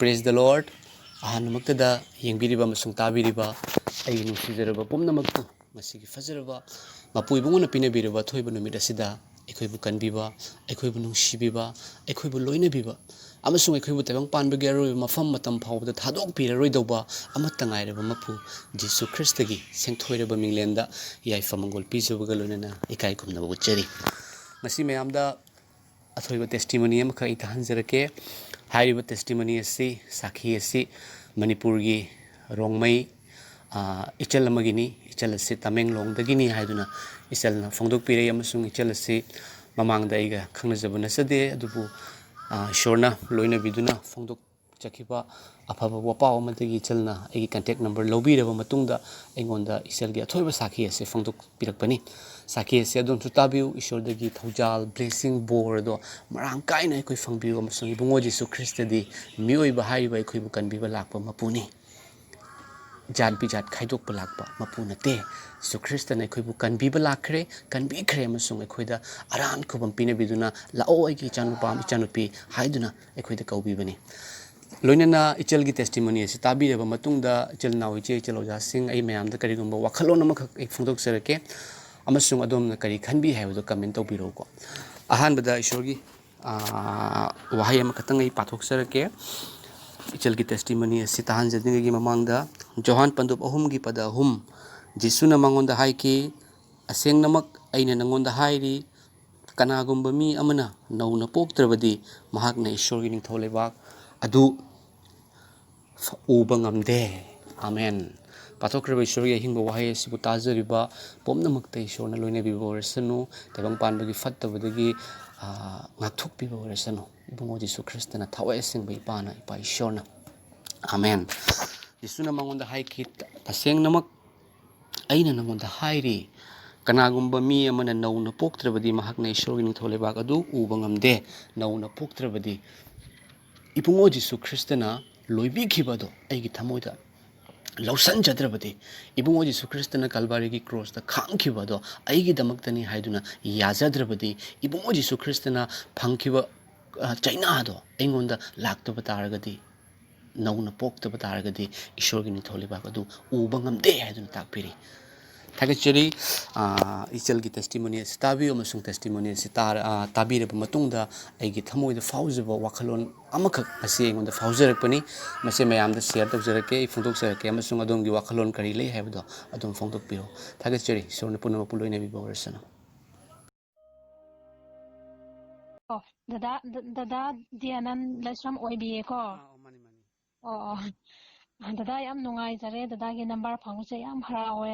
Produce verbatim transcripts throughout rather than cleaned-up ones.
Praise the Lord. ꯑꯍꯥꯟꯕꯃꯛꯇꯗ ꯌꯦꯡꯕꯤꯔꯤꯕ ꯑꯃꯁꯨꯡ ꯇꯥꯕꯤꯔꯤꯕ ꯑꯩꯒꯤ ꯅꯨꯡꯁꯤꯖꯔꯕ ꯄꯨꯝꯅꯃꯛꯄꯨ ꯉꯁꯤꯒꯤ ꯐꯖꯔꯕ ꯃꯄꯨ ꯏꯕꯨꯡꯉꯣꯅ ꯄꯤꯅꯕꯤꯔꯕ ꯑꯊꯣꯏꯕ ꯅꯨꯃꯤꯠ ꯑꯁꯤꯗ ꯑꯩꯈꯣꯏꯕꯨ ꯀꯟꯕꯤꯕ, ꯑꯩꯈꯣꯏꯕꯨ ꯅꯨꯡꯁꯤꯕꯤꯕ, ꯑꯩꯈꯣꯏꯕꯨ ꯂꯣꯏꯅꯕꯤꯕ ꯑꯃꯁꯨꯡ ꯑꯩꯈꯣꯏꯕꯨ ꯇꯥꯏꯕꯪ ꯄꯥꯟꯕꯒꯤ ꯑꯔꯣꯏꯕ ꯃꯐꯝ ꯃꯇꯝ ꯐꯥꯎꯕꯗ ꯊꯥꯗꯣꯛꯄꯤꯔꯔꯣꯏꯗꯧꯕ ꯑꯃꯠꯇ ꯉꯥꯏꯔꯕ ꯃꯄꯨ ꯖꯤꯁꯨ ꯈ꯭ꯔꯤꯁꯇꯒꯤ ꯁꯦꯡꯊꯣꯏꯔꯕ ꯃꯤꯡꯂꯦꯟꯗ ꯌꯥꯏꯐ ꯃꯪꯒꯣꯜ ꯄꯤꯖꯕꯒ ꯂꯣꯏꯅꯅ ꯏꯀꯥꯏ ꯈꯨꯝꯅꯕ ꯎꯠꯆꯔꯤ꯫ ꯉꯁꯤ ꯃꯌꯥꯝꯗ ꯑꯊꯣꯏꯕ testimony ꯑꯃꯈꯛ ꯑꯩ ꯇꯥꯍꯟꯖꯔꯛꯀꯦ꯫ ꯍꯥꯏꯔꯤꯕ testimony ꯑꯁꯤ, ꯁꯥꯈꯤ ꯑꯁꯤ ꯃꯅꯤꯄꯨꯔꯒꯤ ꯔꯣꯡꯃꯩ, ꯑ, ꯏꯆꯜ ꯑꯃꯒꯤꯅꯤ꯫ ꯏꯆꯜ ꯑꯁꯤ ꯇꯃꯦꯡꯂꯣꯡꯗꯒꯤꯅꯤ ꯍꯥꯏꯗꯨꯅ ꯏꯆꯜꯅ ꯐꯣꯡꯗꯣꯛꯄꯤꯔꯛꯏ, ꯑꯃꯁꯨꯡ ꯏꯆꯜ ꯑꯁꯤ ꯃꯃꯥꯡꯗ ꯑꯩꯒ ꯈꯪꯅꯖꯕ ꯅꯠꯆꯗꯦ, ꯑꯗꯨꯕꯨ, ꯑ, ꯏꯁꯣꯔꯅ ꯂꯣꯏꯅꯕꯤꯗꯨꯅ ꯐꯣꯡꯗꯣꯛꯆꯈꯤꯕ ꯑꯐꯕ ꯋꯥꯄꯥꯎ ꯑꯃꯗꯒꯤ ꯏꯆꯜꯅ ꯑꯩꯒꯤ contact number ꯂꯧꯕꯤꯔꯕ ꯃꯇꯨꯡꯗ ꯑꯩꯉꯣꯟꯗ ꯏꯆꯜꯒꯤ ꯑꯊꯣꯏꯕ ꯁꯥꯈꯤ ꯑꯁꯤ ꯐꯣꯡꯗꯣꯛꯄꯤꯔꯛꯄꯅꯤ꯫ ꯁꯥꯈꯤ ꯑꯁꯤ ꯑꯗꯣꯝꯁꯨ ꯇꯥꯕꯤꯌꯨ꯫ ꯏꯁꯣꯔꯗꯒꯤ ꯊꯧꯖꯥꯜ, blessing, ꯕꯣꯔ ꯑꯗꯣ ꯃꯔꯥꯡ ꯀꯥꯏꯅ ꯑꯩꯈꯣꯏ ꯐꯪꯕꯤꯌꯨ, ꯑꯃꯁꯨꯡ ꯏꯕꯨꯡꯉꯣ ꯖꯤꯁꯨ ꯈ꯭ꯔꯤꯁꯇꯗꯤ ꯃꯤꯑꯣꯏꯕ ꯍꯥꯏꯔꯤꯕ ꯑꯩꯈꯣꯏꯕꯨ ꯀꯟꯕꯤꯕ ꯂꯥꯛꯄ ꯃꯄꯨꯅꯤ꯫ ꯖꯥꯠ ꯕꯤꯖꯥꯠ ꯈꯥꯏꯗꯣꯛꯄ ꯂꯥꯛꯄ ꯃꯄꯨ ꯅꯠꯇꯦ꯫ ꯖꯤꯁꯨ ꯈ꯭ꯔꯤꯁꯇꯅ ꯑꯩꯈꯣꯏꯕꯨ ꯀꯟꯕꯤꯕ ꯂꯥꯛꯈ꯭ꯔꯦ, ꯀꯟꯕꯤꯈ꯭ꯔꯦ, ꯑꯃꯁꯨꯡ ꯑꯩꯈꯣꯏꯗ ꯑꯔꯥꯟ ꯈꯨꯕꯝ ꯄꯤꯅꯕꯤꯗꯨꯅ, "ꯂꯥꯛꯑꯣ, ꯑꯩꯒꯤ ꯏꯆꯥꯅꯨꯄꯥ, ꯏꯆꯥꯅꯨꯄꯤ" ꯍꯥꯏꯗꯨꯅ ꯑꯩꯈꯣꯏꯗ ꯀꯧꯕꯤꯕꯅꯤ꯫ ꯂꯣꯏꯅꯅ ꯏꯆꯜꯒꯤ testimony ꯑꯁꯤ ꯇꯥꯕꯤꯔꯕ ꯃꯇꯨꯡꯗ, ꯏꯆꯤꯜ ꯏꯅꯥꯎ, ꯏꯆꯦ ꯏꯆꯜ ꯑꯣꯖꯥꯁꯤꯡ, ꯑꯩ ꯃꯌꯥꯝꯗ ꯀꯔꯤꯒꯨꯝꯕ ꯋꯥꯈꯜꯂꯣꯟ ꯑꯃꯈꯛ ꯑꯩ ꯐꯣꯡꯗꯣꯛꯆꯔꯛꯀꯦ, ꯑꯃꯁꯨꯡ ꯑꯗꯣꯝꯅ ꯀꯔꯤ ꯈꯟꯕꯤ ꯍꯥꯏꯕꯗꯨ comment ꯇꯧꯕꯤꯔꯛꯎꯀꯣ꯫ ꯑꯍꯥꯟꯕꯗ ꯏꯁꯣꯔꯒꯤ, ꯑꯥ, ꯋꯥꯍꯩ ꯑꯃꯈꯛꯇꯪ ꯑꯩ ꯄꯥꯊꯣꯛꯆꯔꯛꯀꯦ꯫ ꯏꯆꯜꯒꯤ testimony ꯑꯁꯤ ꯇꯥꯍꯟꯖꯗ꯭ꯔꯤꯉꯩꯒꯤ ꯃꯃꯥꯡꯗ, ꯖꯣꯍꯥꯟ ꯄꯟꯗꯨꯞ ꯑꯍꯨꯝꯒꯤ ꯄꯗ ꯑꯍꯨꯝ, ꯖꯤꯁꯨꯅ ꯃꯉꯣꯟꯗ ꯍꯥꯏꯈꯤ, "ꯑꯁꯦꯡꯅꯃꯛ ꯑꯩꯅ ꯅꯉꯣꯟꯗ ꯍꯥꯏꯔꯤ, ꯀꯅꯥꯒꯨꯝꯕ ꯃꯤ ꯑꯃꯅ ꯅꯧꯅ ꯄꯣꯛꯇ꯭ꯔꯕꯗꯤ ꯃꯍꯥꯛꯅ ꯏꯁꯣꯔꯒꯤ ꯅꯤꯡꯊꯧ ꯂꯩꯕꯥꯛ ꯑꯗꯨ ꯎꯕ ꯉꯝꯗꯦ꯫" ꯑꯥꯃꯦꯟ꯫ ꯄꯥꯊꯣꯛꯈ꯭ꯔꯕ ꯏꯁꯣꯔꯒꯤ ꯑꯍꯤꯡꯕ ꯋꯥꯍꯩ ꯑꯁꯤꯕꯨ ꯇꯥꯖꯔꯤꯕ ꯄꯨꯝꯅꯃꯛꯇ ꯏꯁꯣꯔꯅ ꯂꯣꯏꯅꯕꯤꯕ ꯑꯣꯏꯔꯁꯅꯨ, ꯇꯥꯏꯕꯪ ꯄꯥꯟꯕꯒꯤ ꯐꯠꯇꯕꯗꯒꯤ, ꯑꯥ, ꯉꯥꯛꯊꯣꯛꯄꯤꯕ ꯑꯣꯏꯔꯁꯅꯨ꯫ ꯏꯕꯨꯡꯉꯣ ꯖꯤꯁꯨ ꯈ꯭ꯔꯤꯁꯇꯅ, ꯊꯋꯥꯏ ꯑꯁꯦꯡꯕ ꯏꯄꯥꯅ, ꯏꯄꯥ ꯏꯁꯣꯔꯅ꯫ ꯑꯥꯃꯦꯟ꯫ ꯖꯤꯁꯨꯅ ꯃꯉꯣꯟꯗ ꯍꯥꯏꯈꯤ, "ꯇꯁꯦꯡꯅꯃꯛ ꯑꯩꯅ ꯅꯉꯣꯟꯗ ꯍꯥꯏꯔꯤ, ꯀꯅꯥꯒꯨꯝꯕ ꯃꯤ ꯑꯃꯅ ꯅꯧꯅ ꯄꯣꯛꯇ꯭ꯔꯕꯗꯤ ꯃꯍꯥꯛꯅ ꯏꯁꯣꯔꯒꯤ ꯅꯤꯡꯊꯧ ꯂꯩꯕꯥꯛ ꯑꯗꯨ ꯎꯕ ꯉꯝꯗꯦ꯫" ꯅꯧꯅ ꯄꯣꯛꯇ꯭ꯔꯕꯗꯤ, ꯏꯕꯨꯡꯉꯣ ꯖꯤꯁꯨ ꯈ꯭ꯔꯤꯁꯇꯅ ꯂꯣꯏꯕꯤꯈꯤꯕ ꯑꯗꯣ ꯑꯩꯒꯤ ꯊꯃꯣꯏꯗ ꯂꯧꯁꯟꯖꯗ꯭ꯔꯕꯗꯤ, ꯏꯕꯨꯡꯉꯣ ꯖꯤꯁꯨ ꯈ꯭ꯔꯤꯁꯇꯅ ꯀꯜꯕꯥꯔꯤꯒꯤ ꯀ꯭ꯔꯣꯁꯇ ꯈꯥꯡꯈꯤꯕ ꯑꯗꯣ ꯑꯩꯒꯤꯗꯃꯛꯇꯅꯤ ꯍꯥꯏꯗꯨꯅ ꯌꯥꯖꯗ꯭ꯔꯕꯗꯤ, ꯏꯕꯨꯡꯉꯣ ꯖꯤꯁꯨ ꯈ꯭ꯔꯤꯁꯇꯅ ꯐꯪꯈꯤꯕ, ꯑ, ꯆꯩꯅꯥꯗꯣ ꯑꯩꯉꯣꯟꯗ ꯂꯥꯛꯇꯕ ꯇꯥꯔꯒꯗꯤ, ꯅꯧꯅ ꯄꯣꯛꯇꯕ ꯇꯥꯔꯒꯗꯤ ꯏꯁꯣꯔꯒꯤ ꯅꯤꯡꯊꯧ ꯂꯩꯕꯥꯛ ꯑꯗꯨ ꯎꯕ ꯉꯝꯗꯦ ꯍꯥꯏꯗꯨꯅ ꯇꯥꯛꯄꯤꯔꯤ꯫ ꯊꯥꯒꯠꯆꯔꯤ꯫ ꯑ, ꯏꯆꯜꯒꯤ testimony ꯑꯁꯤ ꯇꯥꯕꯤꯌꯨ ꯑꯃꯁꯨꯡ testimony ꯑꯁꯤ ꯇꯥꯔ-, ꯑ, ꯇꯥꯕꯤꯔꯕ ꯃꯇꯨꯡꯗ ꯑꯩꯒꯤ ꯊꯃꯣꯏꯗ ꯐꯥꯎꯖꯕ ꯋꯥꯈꯜꯂꯣꯟ ꯑꯃꯈꯛ ꯉꯁꯤ ꯑꯩꯉꯣꯟꯗ ꯐꯥꯎꯖꯔꯛꯄꯅꯤ꯫ ꯃꯁꯤ ꯃꯌꯥꯝꯗ share ꯇꯧꯖꯔꯛꯀꯦ, ꯑꯩ ꯐꯣꯡꯗꯣꯛꯆꯔꯛꯀꯦ ꯑꯃꯁꯨꯡ ꯑꯗꯣꯝꯒꯤ ꯋꯥꯈꯜꯂꯣꯟ ꯀꯔꯤ ꯂꯩ ꯍꯥꯏꯕꯗꯣ ꯑꯗꯨꯝ ꯐꯣꯡꯗꯣꯛꯄꯤꯔꯣ꯫ ꯊꯥꯒꯠꯆꯔꯤ꯫ ꯏꯁꯣꯔꯅ ꯄꯨꯝꯅꯃꯛꯄꯨ ꯂꯣꯏꯅꯕꯤꯕ ꯑꯣꯏꯔꯁꯅꯨ꯫ ꯑꯣ, ꯗꯗꯥ, ꯗ-, ꯗꯗꯥ ꯗꯤꯌꯥꯅꯟ ꯂꯥꯏꯁ꯭ꯔꯝ ꯑꯣꯏꯕꯤꯌꯦꯀꯣ? ꯑꯥ, ꯑꯣ, ꯃꯥꯅꯤ, ꯃꯥꯅꯤ꯫ ꯑꯣ, ꯑꯣ꯫ ꯗꯗꯥ, ꯌꯥꯝ ꯅꯨꯡꯉꯥꯏꯖꯔꯦ꯫ ꯗꯗꯥꯒꯤ number ꯐꯪꯕꯁꯦ ꯌꯥꯝ ꯍꯔꯥꯎꯋꯦ꯫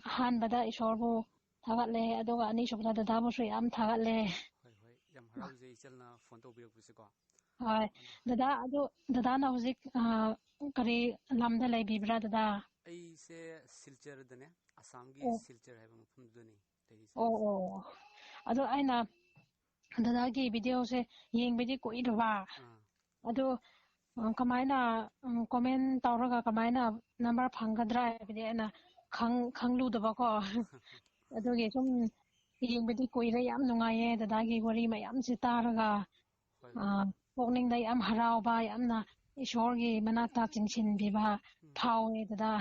ꯑꯍꯥꯟꯕꯗ ꯏꯁꯣꯔꯕꯨ ꯊꯥꯒꯠꯂꯦ, ꯑꯗꯨꯒ ꯑꯅꯤꯁꯨꯕꯗ ꯗꯗꯥꯕꯨꯁꯨ ꯌꯥꯝ ꯊꯥꯒꯠꯂꯦ꯫ ꯍꯣꯏ, ꯍꯣꯏ꯫ ꯌꯥꯝ ꯍꯔꯥꯎꯖꯩ ꯏꯆꯜꯅ phone ꯇꯧꯕꯤꯔꯛꯄꯁꯦꯀꯣ꯫ ꯍꯣꯏ꯫ ꯑꯗꯣ ꯗꯗꯥ, ꯑꯗꯨ ꯗꯗꯥꯅ ꯍꯧꯖꯤꯛ, ꯑ, ꯀꯔꯤ ꯂꯝꯗ ꯂꯩꯕꯤꯕ꯭ꯔꯥ, ꯗꯗꯥ? ꯑꯩꯁꯦ ꯁꯤꯜꯆꯔꯗꯅꯦ, ꯑꯁꯥꯝꯒꯤ ꯑꯣ꯫ ꯁꯤꯜꯆꯔ ꯍꯥꯏꯕ ꯃꯐꯝꯗꯨꯗꯅꯤ ꯂꯩꯔꯤꯁꯦ ꯑꯣ, ꯍꯧꯖꯤꯛ꯫ ꯑꯣ꯫ ꯑꯗꯣ ꯑꯩꯅ ꯗꯗꯥꯒꯤ videoꯁꯦ ꯌꯦꯡꯕꯗꯤ ꯀꯨꯏꯔꯕ꯫ ꯑꯥ꯫ ꯑꯗꯣ, ꯑ, ꯀꯃꯥꯏꯅ, ꯎꯝ, comment ꯇꯧꯔꯒ ꯀꯃꯥꯏꯅ number ꯐꯪꯒꯗ꯭ꯔꯥ ꯍꯥꯏꯕꯗꯤ ꯑꯩꯅ ꯈꯪ-, ꯈꯪꯂꯨꯗꯕꯀꯣ꯫ ꯑꯗꯨꯒꯤ ꯁꯨꯝ ꯌꯦꯡꯕꯗꯤ ꯀꯨꯏꯔꯦ, ꯌꯥꯝ ꯅꯨꯡꯉꯥꯏꯌꯦ ꯗꯗꯥꯒꯤ ꯋꯥꯔꯤ ꯃꯌꯥꯝꯁꯦ ꯇꯥꯔꯒ꯫ ꯍꯣꯏ, ꯑ, ꯍꯣꯏ꯫ ꯄꯨꯛꯅꯤꯡꯗ ꯌꯥꯝ ꯍꯔꯥꯎꯕ, ꯌꯥꯝꯅ ꯏꯁꯣꯔꯒꯤ ꯃꯅꯥꯛꯇ ꯆꯤꯡꯁꯤꯟꯕꯤꯕ ꯎꯝ꯫ ꯐꯥꯎꯋꯦ ꯗꯗꯥ꯫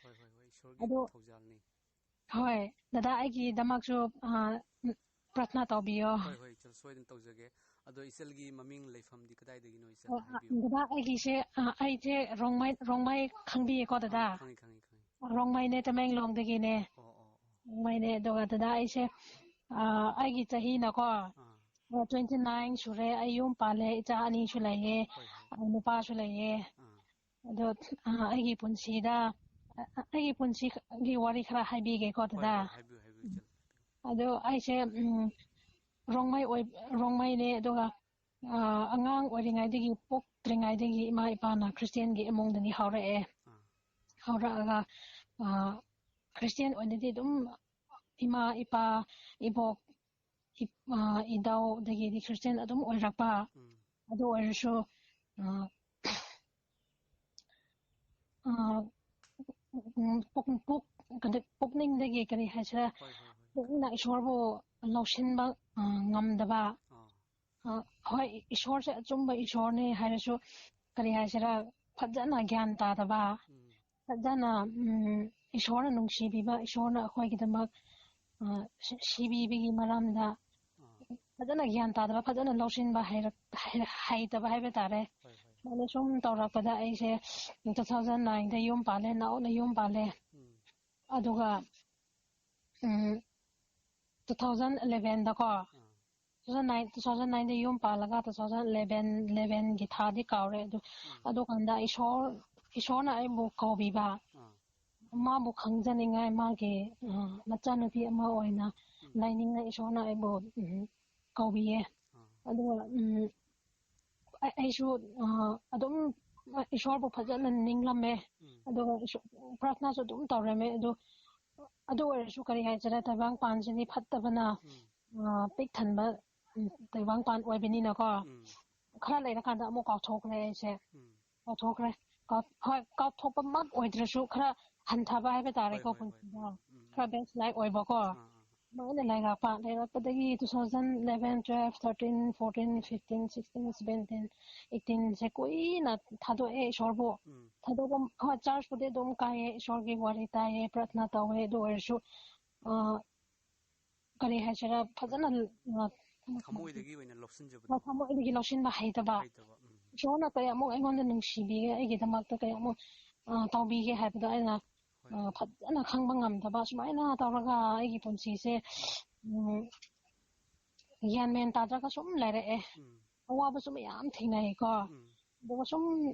ꯍꯣꯏ, ꯍꯣꯏ, ꯍꯣꯏ, ꯏꯁꯣꯔꯒꯤ ꯑꯗꯣ, ꯊꯧꯖꯥꯜꯅꯤ꯫ ꯍꯣꯏ, ꯗꯗꯥ ꯑꯩꯒꯤꯗꯃꯛꯁꯨ, ꯑ, ꯄ꯭ꯔꯊꯅꯥ ꯇꯧꯕꯤꯌꯣ꯫ ꯍꯣꯏ, ꯍꯣꯏ, ꯏꯆꯜ, ꯁꯣꯏꯗꯅ ꯇꯧꯖꯒꯦ꯫ ꯑꯗꯣ ꯏꯆꯜꯒꯤ ꯃꯃꯤꯡ ꯂꯩꯐꯝꯗꯤ ꯀꯗꯥꯏꯗꯒꯤꯅꯣ, ꯏꯆꯜ, ꯑꯣ, ꯑ, ꯍꯥꯏꯕꯤꯌꯨ꯫ ꯗꯗꯥ ꯑꯩꯒꯤꯁꯦ, ꯑ, ꯑꯩꯁꯦ ꯔꯣꯡꯃꯩ, ꯔꯣꯡꯃꯩ ꯈꯪꯕꯤꯌꯦꯀꯣ, ꯗꯗꯥ? ꯑꯥ, ꯈꯪꯉꯤ, ꯈꯪꯉꯤ, ꯈꯪꯉꯤ꯫ ꯔꯣꯡꯃꯩꯅꯦ, ꯇꯃꯦꯡꯂꯣꯡꯗꯒꯤꯅꯦ꯫ ꯑꯣ, ꯑꯣ, ꯑꯣ꯫ ꯔꯣꯡꯃꯩꯅꯦ, ꯑꯗꯨꯒ ꯗꯗꯥ ꯑꯩꯁꯦ, ꯑ, ꯑꯩꯒꯤ ꯆꯍꯤꯅꯀꯣ, ꯑꯥ꯫ ꯑ, twenty nine ꯁꯨꯔꯦ, ꯑꯩ ꯌꯨꯝ ꯄꯥꯜꯂꯦ, ꯏꯆꯥ ꯑꯅꯤꯁꯨ ꯂꯩꯌꯦ, ꯍꯣꯏ, ꯍꯣꯏ꯫ ꯑ, ꯅꯨꯄꯥꯁꯨ ꯂꯩꯌꯦ꯫ ꯑꯥ꯫ ꯑꯗꯣ, ꯑ, ꯑꯩꯒꯤ ꯄꯨꯟꯁꯤꯗ, ꯑ, ꯑ, ꯑꯩꯒꯤ ꯄꯨꯟꯁꯤꯒꯤ ꯋꯥꯔꯤ ꯈꯔ ꯍꯥꯏꯕꯤꯒꯦꯀꯣ, ꯍꯣꯏ, ꯗꯗꯥ꯫ ꯍꯣꯏ, ꯍꯥꯏꯕꯤꯌꯨ, ꯍꯥꯏꯕꯤꯌꯨ, ꯎꯝ꯫ ꯏꯆꯜ, ꯍꯥꯏꯕꯤꯌꯨ꯫ ꯑꯗꯣ ꯑꯩꯁꯦ, ꯎꯝ, ꯔꯣꯡꯃꯩ ꯑꯣꯏ-, ꯔꯣꯡꯃꯩꯅꯦ, ꯑꯗꯨꯒ, ꯑ, ꯑꯉꯥꯡ ꯑꯣꯏꯔꯤꯉꯩꯗꯒꯤ, ꯄꯣꯛꯇ꯭ꯔꯤꯉꯩꯗꯒꯤ ꯏꯃꯥ ꯏꯄꯥꯅ ꯈ꯭ꯔꯤꯁꯇꯤꯌꯥꯟꯒꯤ ꯏꯃꯨꯡꯗꯒꯤ ꯍꯧꯔꯛꯑꯦ꯫ ꯑꯥ꯫ ꯍꯧꯔꯛꯑꯒ, ꯑ, ꯈ꯭ꯔꯤꯁꯇꯤꯌꯥꯟ ꯑꯣꯏꯅꯗꯤ ꯑꯗꯨꯝ ꯏꯃꯥ, ꯏꯄꯥ, ꯏꯕꯣꯛ, ꯏ-, ꯑ, ꯏꯙꯧꯗꯒꯤꯗꯤ ꯈ꯭ꯔꯤꯁꯇꯤꯌꯥꯟ ꯑꯗꯨꯝ ꯑꯣꯏꯔꯛꯄ꯫ ꯎꯝ꯫ ꯑꯗꯨ ꯑꯣꯏꯔꯁꯨ, ꯑ, ꯑ, ꯎꯝ, ꯄꯨꯛ-, ꯄꯨꯛ-, ꯀꯔꯤ, ꯄꯨꯛꯅꯤꯡꯗꯒꯤ ꯀꯔꯤ ꯍꯥꯏꯁꯤꯔꯥ, ꯍꯣꯏ, ꯍꯣꯏ, ꯍꯣꯏ꯫ ꯄꯨꯛꯅꯤꯡꯅ ꯏꯁꯣꯔꯕꯨ ꯂꯧꯁꯤꯟꯕ, ꯑ, ꯉꯝꯗꯕ꯫ ꯑꯥ꯫ ꯑ, ꯍꯣꯏ, ꯏꯁꯣꯔꯁꯦ ꯑꯆꯨꯝꯕ ꯏꯁꯣꯔꯅꯦ ꯍꯥꯏꯔꯁꯨ, ꯀꯔꯤ ꯍꯥꯏꯁꯤꯔꯥ, ꯐꯖꯅ ꯒ꯭ꯌꯥꯟ ꯇꯥꯗꯕ, ꯎꯝ, ꯐꯖꯅ, ꯎꯝ, ꯏꯁꯣꯔꯅ ꯅꯨꯡꯁꯤꯕꯤꯕ, ꯏꯁꯣꯔꯅ ꯑꯩꯈꯣꯏꯒꯤꯗꯃꯛ, ꯑ, ꯁꯤ-, ꯁꯤꯕꯤꯕꯒꯤ ꯃꯔꯝꯗ ꯑꯥ, ꯐꯖꯅ ꯒ꯭ꯌꯥꯟ ꯇꯥꯗꯕ, ꯐꯖꯅ ꯂꯧꯁꯤꯟꯕ ꯍꯩꯔꯛ-, ꯍꯩ-, ꯍꯩꯇꯕ ꯍꯥꯏꯕ ꯇꯥꯔꯦ꯫ ꯍꯣꯏ, ꯍꯣꯏ꯫ ꯁꯨꯃꯥꯏꯅ ꯁꯨꯝ ꯇꯧꯔꯛꯄꯗ ꯑꯩꯁꯦ two thousand nine ꯗ ꯌꯨꯝ ꯄꯥꯜꯂꯦ, ꯅꯧꯅ ꯌꯨꯝ ꯄꯥꯜꯂꯦ꯫ ꯎꯝ꯫ ꯑꯗꯨꯒ, ꯎꯝ, two thousand eleven ꯗꯀꯣ, ꯑꯥ꯫ two thousand nine, two thousand nine ꯗ ꯌꯨꯝ ꯄꯥꯜꯂꯒ two thousand eleven, eleven ꯒꯤ ꯊꯥꯗꯤ ꯀꯥꯎꯔꯦ꯫ ꯑꯗꯨ, ꯎꯝ꯫ ꯑꯗꯨꯀꯥꯟꯗ ꯏꯁꯣꯔ, ꯏꯁꯣꯔꯅ ꯑꯩꯕꯨ ꯀꯧꯕꯤꯕ, ꯑꯥ꯫ ꯃꯥꯕꯨ ꯈꯪꯖꯅꯤꯡꯉꯥꯏ, ꯃꯥꯒꯤ, ꯑ, ꯃꯆꯥꯅꯨꯄꯤ ꯑꯃ ꯑꯣꯏꯅ ꯎꯝ꯫ ꯂꯩꯅꯤꯡꯉꯥꯏ ꯏꯁꯣꯔꯅ ꯑꯩꯕꯨ, ꯎꯝ, ꯀꯧꯕꯤꯌꯦ꯫ ꯑꯥ꯫ ꯑꯗꯨꯒ, ꯎꯝ, ꯑꯩ-, ꯑꯩꯁꯨ, ꯑ, ꯑꯗꯨꯝ ꯏꯁꯣꯔꯕꯨ ꯐꯖꯅ ꯅꯤꯡꯂꯝꯃꯦ꯫ ꯎꯝ꯫ ꯑꯗꯨꯒ ꯏꯁꯣ-, ꯄ꯭ꯔꯥꯊꯅꯥꯁꯨ ꯑꯗꯨꯝ ꯇꯧꯔꯝꯃꯦ꯫ ꯑꯗꯨ, ꯑꯗꯨ ꯑꯣꯏꯔꯁꯨ ꯀꯔꯤ ꯍꯥꯏꯁꯤꯔꯥ, ꯇꯥꯏꯕꯪꯄꯥꯟꯁꯤꯗꯤ ꯐꯠꯇꯕꯅ, ꯎꯝ꯫ ꯑ, ꯄꯤꯛ ꯊꯟꯕ, ꯎꯝ, ꯇꯥꯏꯕꯪꯄꯥꯟ ꯑꯣꯏꯕꯅꯤꯅꯀꯣ꯫ ꯎꯝ꯫ ꯈꯔ ꯂꯩꯔꯀꯥꯟꯗ ꯑꯃꯨꯛ ꯀꯥꯎꯊꯣꯛꯈ꯭ꯔꯦ ꯑꯩꯁꯦ꯫ ꯎꯝ꯫ ꯀꯥꯎꯊꯣꯛꯈ꯭ꯔꯦ꯫ ꯀꯥꯎ-, ꯍꯣꯏ, ꯀꯥꯎꯊꯣꯛꯄꯃꯛ ꯑꯣꯏꯗ꯭ꯔꯁꯨ ꯈꯔ ꯍꯟꯊꯕ ꯍꯥꯏꯕ ꯍꯣꯏ, ꯇꯥꯔꯦꯀꯣ, ꯍꯣꯏ, ꯍꯣꯏ, ꯄꯨꯟꯁꯤꯗ꯫ ꯍꯣꯏ꯫ ꯎꯝ, ꯎꯝ꯫ ꯈꯔ backslide ꯑꯣꯏꯕꯀꯣ꯫ ꯑꯥ, ꯑꯥ, ꯑꯥ꯫ ꯑꯗꯨꯃꯥꯏꯅ ꯂꯩꯔꯛꯄ, ꯂꯩꯔꯛꯄꯗꯒꯤ two thousand eleven, twelve, thirteen, fourteen, fifteen, sixteen, seventeen, eighteen ꯁꯦ ꯀꯨꯏꯅ ꯊꯥꯗꯣꯛꯑꯦ ꯏꯁꯣꯔꯕꯨ꯫ ꯎꯝ꯫ ꯊꯥꯗꯣꯛꯄ, ꯍꯣꯏ, church ꯄꯨꯗꯤ ꯑꯗꯨꯝ ꯀꯥꯏꯌꯦ, ꯏꯁꯣꯔꯒꯤ ꯋꯥꯔꯤ ꯇꯥꯏꯌꯦ, ꯄ꯭ꯔꯥꯊꯅꯥ ꯇꯧꯋꯦ, ꯑꯗꯨ ꯑꯣꯏꯔꯁꯨ, ꯑ, ꯀꯔꯤ ꯍꯥꯏꯁꯤꯔꯥ, ꯐꯖꯅ, ꯑ, ꯊꯃꯣꯏꯗꯒꯤ ꯑꯣꯏꯅ ꯂꯧꯁꯤꯟꯖꯕꯗꯣ꯫ ꯍꯣꯏ, ꯊꯃꯣꯏꯗꯒꯤ ꯂꯧꯁꯤꯟꯕ ꯍꯩꯇꯕ꯫ ꯍꯩꯇꯕ, ꯎꯝ꯫ ꯏꯁꯣꯔꯅ ꯀꯌꯥꯃꯨꯛ ꯑꯩꯉꯣꯟꯗ ꯅꯨꯡꯁꯤꯕꯤꯒꯦ, ꯑꯩꯒꯤꯗꯃꯛꯇ ꯀꯌꯥꯃꯨꯛ, ꯑ, ꯇꯧꯕꯤꯒꯦ ꯍꯥꯏꯕꯗꯣ ꯑꯩꯅ, ꯍꯣꯏ꯫ ꯑ, ꯐꯖꯅ ꯈꯪꯕ ꯉꯝꯗꯕ, ꯁꯨꯃꯥꯏꯅ ꯇꯧꯔꯒ ꯑꯩꯒꯤ ꯄꯨꯟꯁꯤꯁꯦ, ꯎꯝ, ꯒ꯭ꯌꯥꯟ ꯃꯦꯟ ꯇꯥꯗ꯭ꯔꯒ ꯁꯨꯝ ꯂꯩꯔꯛꯑꯦ꯫ ꯎꯝ꯫ ꯑꯋꯥꯕꯁꯨ ꯃꯌꯥꯝ ꯊꯦꯡꯅꯩꯀꯣ꯫ ꯎꯝ꯫ ꯑꯗꯨꯒ ꯁꯨꯝ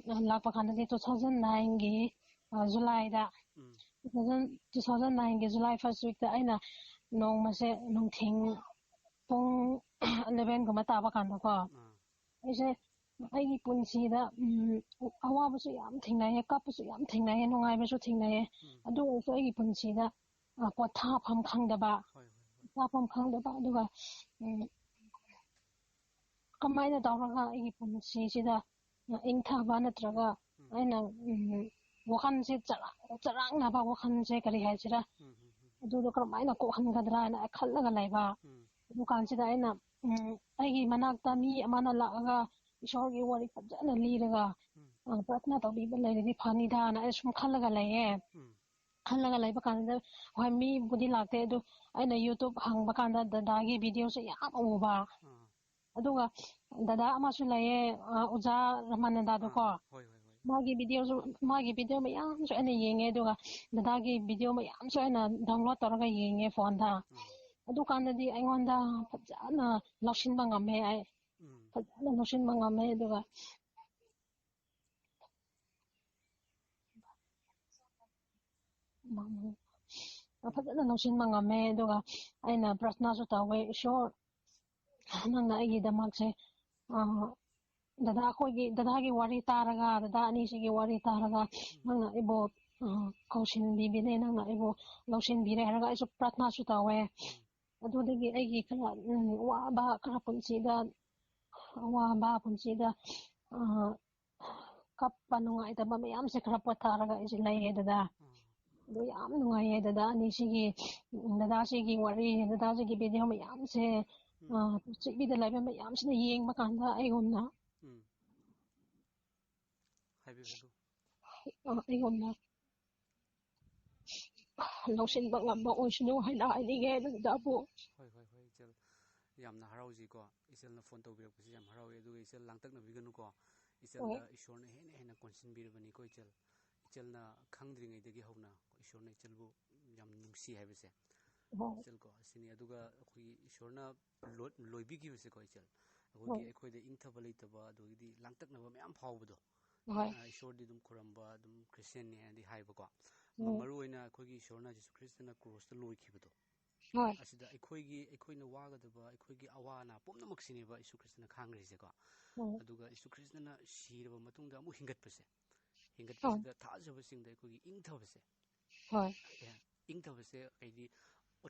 ꯂꯥꯛꯄ ꯀꯥꯟꯗꯗꯤ two thousand nine ꯒꯤ, ꯑ, July ꯗ, ꯎꯝ꯫ two thousand, two thousand nine ꯒꯤ July first week ꯇ ꯑꯩꯅ ꯅꯣꯡꯃꯁꯦ ꯅꯨꯡꯊꯤꯟ ꯄꯨꯡ eleven ꯒꯨꯝꯕ ꯇꯥꯕ ꯀꯥꯟꯗꯀꯣ, ꯑꯥ꯫ ꯑꯩꯁꯦ ꯑꯩꯒꯤ ꯄꯨꯟꯁꯤꯗ, ꯎꯝ, ꯑꯋꯥꯕꯁꯨ ꯌꯥꯝ ꯊꯦꯡꯅꯩꯌꯦ, ꯀꯞꯄꯁꯨ ꯌꯥꯝ ꯊꯦꯡꯅꯩꯌꯦ, ꯅꯨꯡꯉꯥꯏꯕꯁꯨ ꯊꯦꯡꯅꯩꯌꯦ꯫ ꯎꯝ꯫ ꯑꯗꯨ ꯑꯣꯏꯔꯁꯨ ꯑꯩꯒꯤ ꯄꯨꯟꯁꯤꯗ, ꯑ, ꯄꯣꯊꯥꯐꯝ ꯈꯪꯗꯕ, ꯍꯣꯏ, ꯍꯣꯏ, ꯍꯣꯏ꯫ ꯄꯣꯊꯥꯐꯝ ꯈꯪꯗꯕ, ꯑꯗꯨꯒ, ꯎꯝ, ꯀꯃꯥꯏꯅ ꯇꯧꯔꯒ ꯑꯩꯒꯤ ꯄꯨꯟꯁꯤꯁꯤꯗ ꯏꯪꯊꯕ ꯅꯠꯇ꯭ꯔꯒ ꯎꯝ꯫ ꯑꯩꯅ, ꯎꯝ, ꯋꯥꯈꯜꯁꯦ ꯆꯔꯥꯡ-, ꯆꯔꯥꯡꯅꯕ ꯋꯥꯈꯜꯁꯦ ꯀꯔꯤ ꯍꯥꯏꯁꯤꯔꯥ? ꯎꯝ, ꯎꯝ, ꯎꯝ꯫ ꯑꯗꯨꯗꯣ ꯀꯔꯝꯍꯥꯏꯅ ꯀꯣꯛꯍꯟꯒꯗ꯭ꯔꯥ ꯍꯥꯏꯅ ꯑꯩ ꯈꯜꯂꯒ ꯂꯩꯕ꯫ ꯎꯝ꯫ ꯑꯗꯨꯀꯥꯟꯁꯤꯗ ꯑꯩꯅ, ꯎꯝ, ꯑꯩꯒꯤ ꯃꯅꯥꯛꯇ ꯃꯤ ꯑꯃꯅ ꯂꯥꯛꯑꯒ ꯏꯁꯣꯔꯒꯤ ꯋꯥꯔꯤ ꯐꯖꯅ ꯂꯤꯔꯒ, ꯎꯝ꯫ ꯑ, ꯄ꯭ꯔꯊꯅꯥ ꯇꯧꯕꯤꯕ ꯂꯩꯔꯗꯤ ꯐꯅꯤꯗꯥꯅ ꯑꯩ ꯁꯨꯝ ꯈꯜꯂꯒ ꯂꯩꯌꯦ꯫ ꯎꯝ꯫ ꯈꯜꯂꯒ ꯂꯩꯕ ꯀꯥꯟꯗ, ꯍꯣꯏ, ꯃꯤꯕꯨꯗꯤ ꯂꯥꯛꯇꯦ, ꯑꯗꯨ ꯑꯩꯅ YouTube ꯍꯪꯕ ꯀꯥꯟꯗ ꯗꯗꯥꯒꯤ ꯚꯤꯗꯤꯑꯣꯁꯦ ꯌꯥꯝ ꯎꯕ꯫ ꯑꯥ꯫ ꯑꯗꯨꯒ ꯗꯗꯥ ꯑꯃꯁꯨ ꯂꯩꯌꯦ, ꯑ, ꯑꯣꯖꯥ ꯔꯃꯥꯅꯟꯗꯗꯣꯀꯣ꯫ ꯑꯥ, ꯍꯣꯏ, ꯍꯣꯏ, ꯍꯣꯏ꯫ ꯃꯥꯒꯤ ꯚꯤꯗꯤꯑꯣꯁꯨ, ꯃꯥꯒꯤ ꯚꯤꯗꯤꯑꯣ ꯃꯌꯥꯝꯁꯨ ꯑꯩꯅ ꯌꯦꯡꯉꯦ, ꯑꯗꯨꯒ ꯗꯗꯥꯒꯤ ꯚꯤꯗꯤꯑꯣ ꯃꯌꯥꯝꯁꯨ ꯑꯩꯅ ꯗꯥꯎꯟꯂꯣꯗ ꯇꯧꯔꯒ ꯌꯦꯡꯉꯦ ꯐꯣꯟꯗ꯫ ꯑꯥ꯫ ꯑꯗꯨꯀꯥꯟꯗꯗꯤ ꯑꯩꯉꯣꯟꯗ ꯐꯖꯅ ꯂꯧꯁꯤꯟꯕ ꯉꯝꯃꯦ ꯑꯩ꯫ ꯎꯝ꯫ ꯐꯖꯅ ꯂꯧꯁꯤꯟꯕ ꯉꯝꯃꯦ, ꯑꯗꯨꯒ ꯐꯖꯅ ꯂꯧꯁꯤꯟꯕ ꯉꯝꯃꯦ꯫ ꯑꯗꯨꯒ ꯑꯩꯅ ꯄ꯭ꯔꯊꯅꯥꯁꯨ ꯇꯧꯋꯦ, "ꯏꯁꯣꯔ, ꯅꯪꯅ ꯑꯩꯒꯤꯗꯃꯛꯁꯦ, ꯑ, ꯗꯗꯥ ꯑꯩꯈꯣꯏꯒꯤ, ꯗꯗꯥꯒꯤ ꯋꯥꯔꯤ ꯇꯥꯔꯒ, ꯗꯗꯥ ꯑꯅꯤꯁꯤꯒꯤ ꯋꯥꯔꯤ ꯇꯥꯔꯒ, ꯅꯪꯅ ꯑꯩꯕꯨ, ꯑ, ꯀꯧꯁꯤꯟꯕꯤꯕꯅꯦ, ꯅꯪꯅ ꯑꯩꯕꯨ ꯂꯧꯁꯤꯟꯕꯤꯔꯦ" ꯍꯥꯏꯔꯒ ꯑꯩꯁꯨ ꯄ꯭ꯔꯊꯅꯥꯁꯨ ꯇꯧꯋꯦ꯫ ꯑꯗꯨꯗꯒꯤ ꯑꯩꯒꯤ ꯈꯔ, ꯎꯝ, ꯋꯥꯕ ꯈꯔ ꯄꯨꯟꯁꯤꯗ, ꯑꯋꯥꯕ ꯄꯨꯟꯁꯤꯗ, ꯑ, ꯀꯞꯄ ꯅꯨꯡꯉꯥꯏꯇꯕ ꯃꯌꯥꯝꯁꯦ ꯈꯔ ꯄꯣꯊꯥꯔꯒ ꯑꯩꯁꯦ ꯂꯩꯌꯦ, ꯗꯗꯥ꯫ ꯑꯥ꯫ ꯑꯗꯨ ꯌꯥꯝ ꯅꯨꯡꯉꯥꯏꯌꯦ, ꯗꯗꯥ ꯑꯅꯤꯁꯤꯒꯤ, ꯗꯗꯥꯁꯤꯒꯤ ꯋꯥꯔꯤ, ꯗꯗꯥꯁꯤꯒꯤ ꯚꯤꯗꯤꯑꯣ ꯃꯌꯥꯝꯁꯦ, ꯎꯝ꯫ ꯑ, ꯄ꯭ꯔꯤꯊꯤꯕꯤꯗ ꯂꯩꯕ ꯃꯌꯥꯝꯁꯤꯅ ꯌꯦꯡꯕ ꯀꯥꯟꯗ ꯑꯩꯒꯨꯝꯅ, ꯎꯝ꯫ ꯍꯥꯏꯕꯤꯌꯨ, ꯍꯥꯏꯕꯤꯌꯨ꯫ ꯑ, ꯑꯩꯒꯨꯝꯅ ꯂꯧꯁꯤꯟꯕ ꯉꯝꯕ ꯑꯣꯏꯁꯅꯨ ꯍꯥꯏꯅ ꯍꯥꯏꯅꯤꯡꯉꯦ, ꯗꯗꯥꯕꯨ꯫ ꯍꯣꯏ, ꯍꯣꯏ, ꯍꯣꯏ, ꯏꯆꯜ꯫ ꯌꯥꯝꯅ ꯍꯔꯥꯎꯖꯩꯀꯣ꯫ ꯏꯆꯜꯅ ꯐꯣꯟ ꯇꯧꯕꯤꯔꯛꯄꯁꯤ ꯌꯥꯝ ꯍꯔꯥꯎꯋꯤ꯫ ꯑꯗꯨꯒ ꯏꯆꯜ ꯂꯥꯡꯇꯛꯅꯕꯤꯒꯅꯨꯀꯣ꯫ ꯏꯆꯜꯗ ꯍꯣꯏ꯫ ꯏꯁꯣꯔꯅ ꯍꯦꯟꯅ ꯍꯦꯟꯅ ꯀꯣꯟꯁꯤꯟꯕꯤꯔꯕꯅꯤꯀꯣ, ꯏꯆꯜ꯫ ꯏꯆꯜꯅ ꯈꯪꯗ꯭ꯔꯤꯉꯩꯗꯒꯤ ꯍꯧꯅ ꯏꯁꯣꯔꯅ ꯏꯆꯜꯕꯨ ꯌꯥꯝ ꯅꯨꯡꯁꯤ ꯍꯥꯏꯕꯁꯦ꯫ ꯍꯣꯏ꯫ ꯏꯆꯜꯀꯣ, ꯑꯁꯤꯅꯤ꯫ ꯑꯗꯨꯒ ꯑꯩꯈꯣꯏꯒꯤ ꯏꯁꯣꯔꯅ ꯂꯣ-, ꯂꯣꯏꯕꯤꯈꯤꯕꯁꯦꯀꯣ, ꯏꯆꯜ꯫ ꯑꯩꯈꯣꯏꯒꯤ, ꯍꯣꯏ꯫ ꯑꯩꯈꯣꯏꯗ ꯏꯪꯊꯕ ꯂꯩꯇꯕ, ꯑꯗꯨꯗꯒꯤꯗꯤ ꯂꯥꯡꯇꯛꯅꯕ ꯃꯌꯥꯝ ꯐꯥꯎꯕꯗꯣ꯫ ꯍꯣꯏ꯫ ꯑ, ꯏꯁꯣꯔꯗꯤ ꯑꯗꯨꯝ ꯈꯨꯔꯝꯕ, ꯑꯗꯨꯝ ꯈ꯭ꯔꯤꯁꯇꯤꯌꯥꯟꯅꯤ ꯍꯥꯏꯅꯗꯤ ꯍꯥꯏꯕꯀꯣ꯫ ꯍꯣꯏ꯫ ꯃꯔꯨ ꯑꯣꯏꯅ ꯑꯩꯈꯣꯏꯒꯤ ꯏꯁꯣꯔꯅ ꯖꯤꯁꯨ ꯈ꯭ꯔꯤꯁꯇꯅ ꯀ꯭ꯔꯣꯁꯇ ꯂꯣꯏꯈꯤꯕꯗꯣ꯫ ꯍꯣꯏ꯫ ꯑꯁꯤꯗ ꯑꯩꯈꯣꯏꯒꯤ, ꯑꯩꯈꯣꯏꯅ ꯋꯥꯒꯗꯕ, ꯑꯩꯈꯣꯏꯒꯤ ꯑꯋꯥ ꯑꯅꯥ ꯄꯨꯝꯅꯃꯛꯁꯤꯅꯦꯕ ꯌꯤꯁꯨ ꯈ꯭ꯔꯤꯁꯇꯅ ꯈꯥꯡꯈ꯭ꯔꯤꯁꯦꯀꯣ꯫ ꯍꯣꯏ꯫ ꯑꯗꯨꯒ ꯌꯤꯁꯨ ꯈ꯭ꯔꯤꯁꯇꯅ ꯁꯤꯔꯕ ꯃꯇꯨꯡꯗ ꯑꯃꯨꯛ ꯍꯤꯡꯒꯠꯄꯁꯦ, ꯍꯣꯏ꯫ ꯍꯤꯡꯒꯠꯄꯁꯤꯗ ꯊꯥꯖꯕꯁꯤꯡꯗ ꯑꯩꯈꯣꯏꯒꯤ ꯏꯪꯊꯕꯁꯦ, ꯍꯣꯏ꯫ ꯑꯦ, ꯏꯪꯊꯕꯁꯦ ꯍꯥꯏꯗꯤ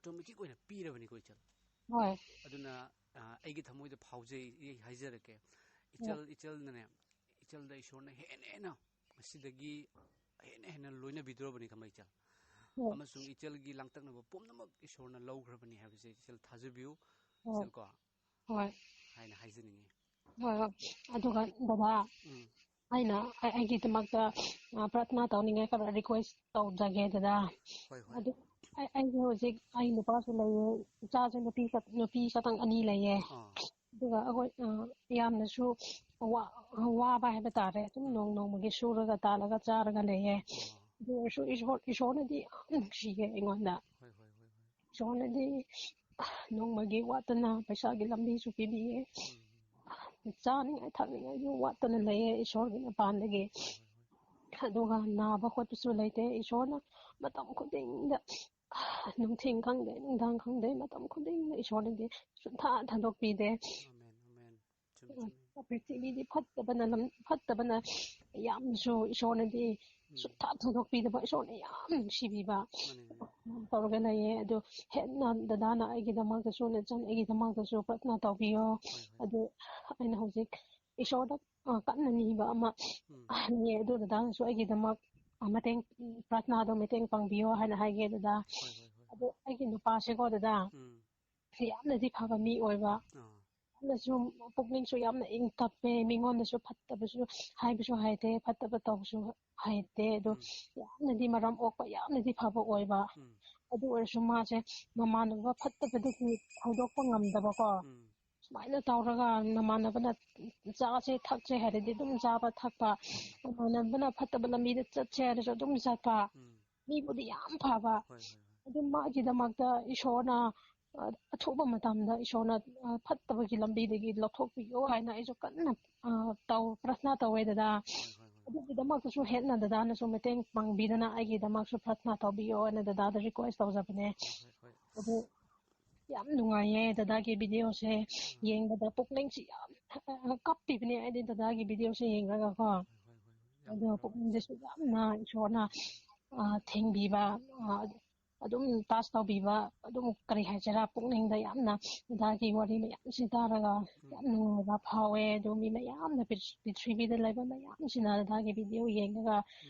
automatic ꯑꯣꯏꯅ ꯄꯤꯔꯕꯅꯤꯀꯣ, ꯏꯆꯜ꯫ ꯍꯣꯏ꯫ ꯑꯗꯨꯅ, ꯑ, ꯑꯩꯒꯤ ꯊꯃꯣꯏꯗ ꯐꯥꯎꯖꯩ, ꯑꯩ ꯍꯥꯏꯖꯔꯛꯀꯦ꯫ ꯍꯣꯏ꯫ ꯏꯆꯜ, ꯏꯆꯜꯅꯅꯦ, ꯏꯆꯜꯗ ꯏꯁꯣꯔꯅ ꯍꯦꯟꯅ ꯍꯦꯟꯅ ꯃꯁꯤꯗꯒꯤ ꯍꯦꯟꯅ ꯍꯦꯟꯅ ꯂꯣꯏꯅꯕꯤꯗꯣꯔꯕꯅꯤ ꯈꯪꯕ꯭ꯔꯥ, ꯏꯆꯜ? ꯍꯣꯏ꯫ ꯑꯃꯁꯨꯡ ꯏꯆꯜꯒꯤ ꯂꯥꯡꯇꯛꯅꯕ ꯄꯨꯝꯅꯃꯛ ꯏꯁꯣꯔꯅ ꯂꯧꯈ꯭ꯔꯕꯅꯤ ꯍꯥꯏꯕꯁꯦ ꯏꯆꯜ ꯊꯥꯖꯕꯤꯌꯨ, ꯍꯣꯏ꯫ ꯏꯆꯜ ꯀꯣ꯫ ꯍꯣꯏ꯫ ꯍꯥꯏꯅ ꯍꯥꯏꯖꯅꯤꯡꯉꯤ꯫ ꯍꯣꯏ, ꯍꯣꯏ꯫ ꯑꯗꯨꯒ ꯗꯗꯥ, ꯎꯝ꯫ ꯑꯩꯅ ꯑꯩ- ꯑꯩꯒꯤꯗꯃꯛꯇ ꯑ, ꯄ꯭ꯔꯊꯅꯥ ꯇꯧꯅꯤꯡꯉꯥꯏ ꯈꯔ ꯔꯤꯀ꯭ꯋꯦꯁ ꯇꯧꯖꯒꯦ ꯗꯗꯥ꯫ ꯍꯣꯏ, ꯍꯣꯏ꯫ ꯑꯗꯨ ꯑꯩ- ꯑꯩꯁꯦ ꯍꯧꯖꯤꯛ ꯑꯩ ꯅꯨꯄꯥꯁꯨ ꯂꯩꯌꯦ, ꯏꯆꯥꯁꯦ ꯅꯨꯄꯤ ꯈꯛ- ꯅꯨꯄꯤ ꯈꯛꯇꯪ ꯑꯅꯤ ꯂꯩꯌꯦ꯫ ꯑꯥ꯫ ꯑꯗꯨꯒ ꯑꯩꯈꯣꯏ ꯑ, ꯌꯥꯝꯅꯁꯨ ꯋꯥ- ꯋꯥꯕ ꯍꯥꯏꯕ ꯇꯥꯔꯦ, ꯑꯗꯨꯝ ꯅꯣꯡ ꯅꯣꯡꯃꯒꯤ ꯁꯨꯔꯒ ꯇꯥꯜꯂꯒ ꯆꯥꯔꯒ ꯂꯩꯌꯦ꯫ ꯑꯥ꯫ ꯑꯗꯨ ꯑꯣꯏꯔꯁꯨ ꯏꯁꯣꯔ ꯏꯁꯣꯔꯅꯗꯤ ꯌꯥꯝ ꯅꯨꯡꯁꯤꯌꯦ ꯑꯩꯉꯣꯟꯗ꯫ ꯍꯣꯏ, ꯍꯣꯏ, ꯍꯣꯏ, ꯍꯣꯏ꯫ ꯏꯁꯣꯔꯅꯗꯤ ꯅꯣꯡꯃꯒꯤ ꯋꯥꯠꯇꯅ ꯄꯩꯁꯥꯒꯤ ꯂꯝꯕꯤꯁꯨ ꯄꯤꯕꯤꯌꯦ꯫ ꯆꯥꯅꯤꯡꯉꯥꯏ ꯊꯛꯅꯤꯡꯉꯥꯏꯁꯨ ꯋꯥꯠꯇꯅ ꯂꯩꯌꯦ ꯏꯁꯣꯔꯒꯤ ꯃꯄꯥꯟꯗꯒꯤ꯫ ꯑꯗꯨꯒ ꯅꯥꯕ ꯈꯣꯠꯄꯁꯨ ꯂꯩꯇꯦ꯫ ꯏꯁꯣꯔꯅ ꯃꯇꯝ ꯈꯨꯗꯤꯡꯗ, ꯅꯨꯡꯊꯤꯟ ꯈꯪꯗꯦ, ꯅꯨꯡꯗꯥꯡ ꯈꯪꯗꯦ, ꯃꯇꯝ ꯈꯨꯗꯤꯡꯗ ꯏꯁꯣꯔꯅꯗꯤ ꯁꯨꯡꯊꯥ ꯊꯥꯗꯣꯛꯄꯤꯗꯦ꯫ Amen, amen. ꯆꯨꯝꯃꯤ, ꯆꯨꯝꯃꯤ꯫ ꯄ꯭ꯔꯤꯊꯤꯕꯤꯗꯤ ꯐꯠꯇꯕꯅ ꯂꯝ- ꯐꯠꯇꯕꯅ ꯌꯥꯝꯅꯁꯨ ꯏꯁꯣꯔꯅꯗꯤ ꯁꯨꯡꯊꯥ ꯊꯥꯗꯣꯛꯄꯤꯗꯕ, ꯏꯁꯣꯔꯅ ꯌꯥꯝ ꯅꯨꯡꯁꯤꯕꯤꯕ ꯃꯥꯅꯦ, ꯃꯥꯅꯦ꯫ ꯇꯧꯔꯒ ꯂꯩꯌꯦ꯫ ꯑꯗꯨ ꯍꯦꯟꯅ ꯗꯗꯥꯅ ꯑꯩꯒꯤꯗꯃꯛꯇꯁꯨ, ꯅꯆꯟ ꯑꯩꯒꯤꯗꯃꯛꯇꯁꯨ ꯄ꯭ꯔꯊꯅꯥ ꯇꯧꯕꯤꯌꯣ꯫ ꯍꯣꯏ, ꯍꯣꯏ꯫ ꯑꯗꯨ ꯑꯩꯅ ꯍꯧꯖꯤꯛ ꯏꯁꯣꯔꯗ, ꯑ, ꯀꯟꯅ ꯅꯤꯕ ꯑꯃ ꯎꯝ꯫ ꯂꯩꯌꯦ꯫ ꯑꯗꯨ ꯗꯗꯥꯅꯁꯨ ꯑꯩꯒꯤꯗꯃꯛ, ꯑ, ꯃꯇꯦꯡ, ꯄ꯭ꯔꯊꯅꯥꯗꯣ ꯃꯇꯦꯡ ꯄꯥꯡꯕꯤꯌꯣ ꯍꯥꯏꯅ ꯍꯥꯏꯒꯦ ꯗꯗꯥ꯫ ꯍꯣꯏ, ꯍꯣꯏ, ꯍꯣꯏ, ꯑꯗꯨ ꯍꯣꯏ꯫ ꯑꯩꯒꯤ ꯅꯨꯄꯥꯁꯦꯀꯣ ꯗꯗꯥ, ꯎꯝ꯫ ꯌꯥꯝꯅꯗꯤ ꯐꯕ ꯃꯤ ꯑꯣꯏꯕ, ꯑꯥ꯫ ꯌꯥꯝꯅꯁꯨ ꯄꯨꯛꯅꯤꯡꯁꯨ ꯌꯥꯝꯅ ꯏꯪ ꯇꯞꯄꯦ, ꯃꯤꯉꯣꯟꯗꯁꯨ ꯐꯠꯇꯕꯁꯨ ꯍꯥꯏꯕꯁꯨ ꯍꯩꯇꯦ, ꯐꯠꯇꯕ ꯇꯧꯕꯁꯨ ꯍꯩꯇꯦ꯫ ꯑꯗꯣ ꯎꯝ꯫ ꯌꯥꯝꯅꯗꯤ ꯃꯔꯝ ꯑꯣꯛꯄ, ꯌꯥꯝꯅꯗꯤ ꯐꯕ ꯑꯣꯏꯕ꯫ ꯎꯝ꯫ ꯑꯗꯨ ꯑꯣꯏꯔꯁꯨ ꯃꯥꯁꯦ ꯃꯃꯥꯟꯅꯕ ꯐꯠꯇꯕꯗꯒꯤ ꯊꯥꯗꯣꯛꯄ ꯉꯝꯗꯕꯀꯣ꯫ ꯎꯝ꯫ ꯁꯨꯃꯥꯏꯅ ꯇꯧꯔꯒ ꯅꯃꯥꯟꯅꯕꯅ ꯆꯥꯁꯦ ꯊꯛꯁꯦ ꯍꯥꯏꯔꯗꯤ ꯑꯗꯨꯝ ꯆꯥꯕ ꯊꯛꯄ, ꯅꯃꯥꯟꯅꯕꯅ ꯐꯠꯇꯕ ꯂꯝꯕꯤꯗ ꯆꯠꯁꯦ ꯍꯥꯏꯔꯁꯨ ꯑꯗꯨꯝ ꯆꯠꯄ, ꯎꯝ꯫ ꯃꯤꯕꯨꯗꯤ ꯌꯥꯝ ꯐꯕ꯫ ꯍꯣꯏ, ꯍꯣꯏ, ꯍꯣꯏ꯫ ꯑꯗꯨ ꯃꯥꯒꯤꯗꯃꯛꯇ ꯏꯁꯣꯔꯅ, ꯑ, ꯑꯊꯨꯕ ꯃꯇꯝꯗ ꯏꯁꯣꯔꯅ, ꯑ, ꯐꯠꯇꯕꯒꯤ ꯂꯝꯕꯤꯗꯒꯤ ꯂꯧꯊꯣꯛꯄꯤꯌꯣ ꯍꯥꯏꯅ ꯑꯩꯁꯨ ꯀꯟꯅ, ꯑ, ꯇꯧ ꯄ꯭ꯔꯊꯅꯥ ꯇꯧꯋꯦ ꯗꯗꯥ꯫ ꯍꯣꯏ, ꯍꯣꯏ, ꯍꯣꯏ꯫ ꯑꯗꯨꯒꯤꯗꯃꯛꯇꯁꯨ ꯍꯦꯟꯅ ꯗꯗꯥꯅꯁꯨ ꯃꯇꯦꯡ ꯄꯥꯡꯕꯤꯗꯅ ꯑꯩꯒꯤꯗꯃꯛꯁꯨ ꯄ꯭ꯔꯊꯅꯥ ꯇꯧꯕꯤꯌꯣ ꯍꯥꯏꯅ ꯗꯗꯥꯗ ꯔꯤꯀ꯭ꯋꯦꯁ ꯇꯧꯖꯕꯅꯦ꯫ ꯍꯣꯏ, ꯍꯣꯏ꯫ ꯑꯗꯨ ꯌꯥꯝ ꯅꯨꯡꯉꯥꯏꯌꯦ ꯗꯗꯥꯒꯤ ꯚꯤꯗꯤꯑꯣꯁꯦ ꯌꯦꯡꯕꯗ ꯄꯨꯛꯅꯤꯡꯁꯤ ꯌꯥꯝ ꯀꯞꯄꯤꯕꯅꯦ ꯑꯩꯗꯤ ꯗꯗꯥꯒꯤ ꯚꯤꯗꯤꯑꯣꯁꯦ ꯌꯦꯡꯉꯒꯀꯣ꯫ ꯍꯣꯏ, ꯍꯣꯏ, ꯍꯣꯏ꯫ ꯌꯥꯝ ꯑꯗꯣ ꯅꯨꯡꯉꯥꯏꯕ ꯄꯨꯛꯅꯤꯡꯗꯁꯨ ꯌꯥꯝꯅ ꯏꯁꯣꯔꯅ, ꯑ, ꯊꯦꯡꯕꯤꯕ, ꯑ, ꯑꯗꯨꯝ ꯇꯥꯁ ꯇꯧꯕꯤꯕ, ꯑꯗꯨꯝ ꯀꯔꯤ ꯍꯥꯏꯁꯤꯔꯥ, ꯄꯨꯛꯅꯤꯡꯗ ꯌꯥꯝꯅ ꯗꯗꯥꯒꯤ ꯋꯥꯔꯤ ꯃꯌꯥꯝꯁꯤ ꯇꯥꯔꯒ ꯌꯥꯝ ꯅꯨꯡꯉꯥꯏꯕ ꯐꯥꯎꯋꯦ꯫ ꯑꯗꯨ ꯃꯤ ꯃꯌꯥꯝꯅ ꯄ꯭ꯔꯤꯊꯤ-, ꯄ꯭ꯔꯤꯊꯤꯕꯤꯗ ꯂꯩꯕ ꯃꯌꯥꯝꯁꯤꯅ ꯗꯗꯥꯒꯤ ꯚꯤꯗꯤꯑꯣ ꯌꯦꯡꯉꯒ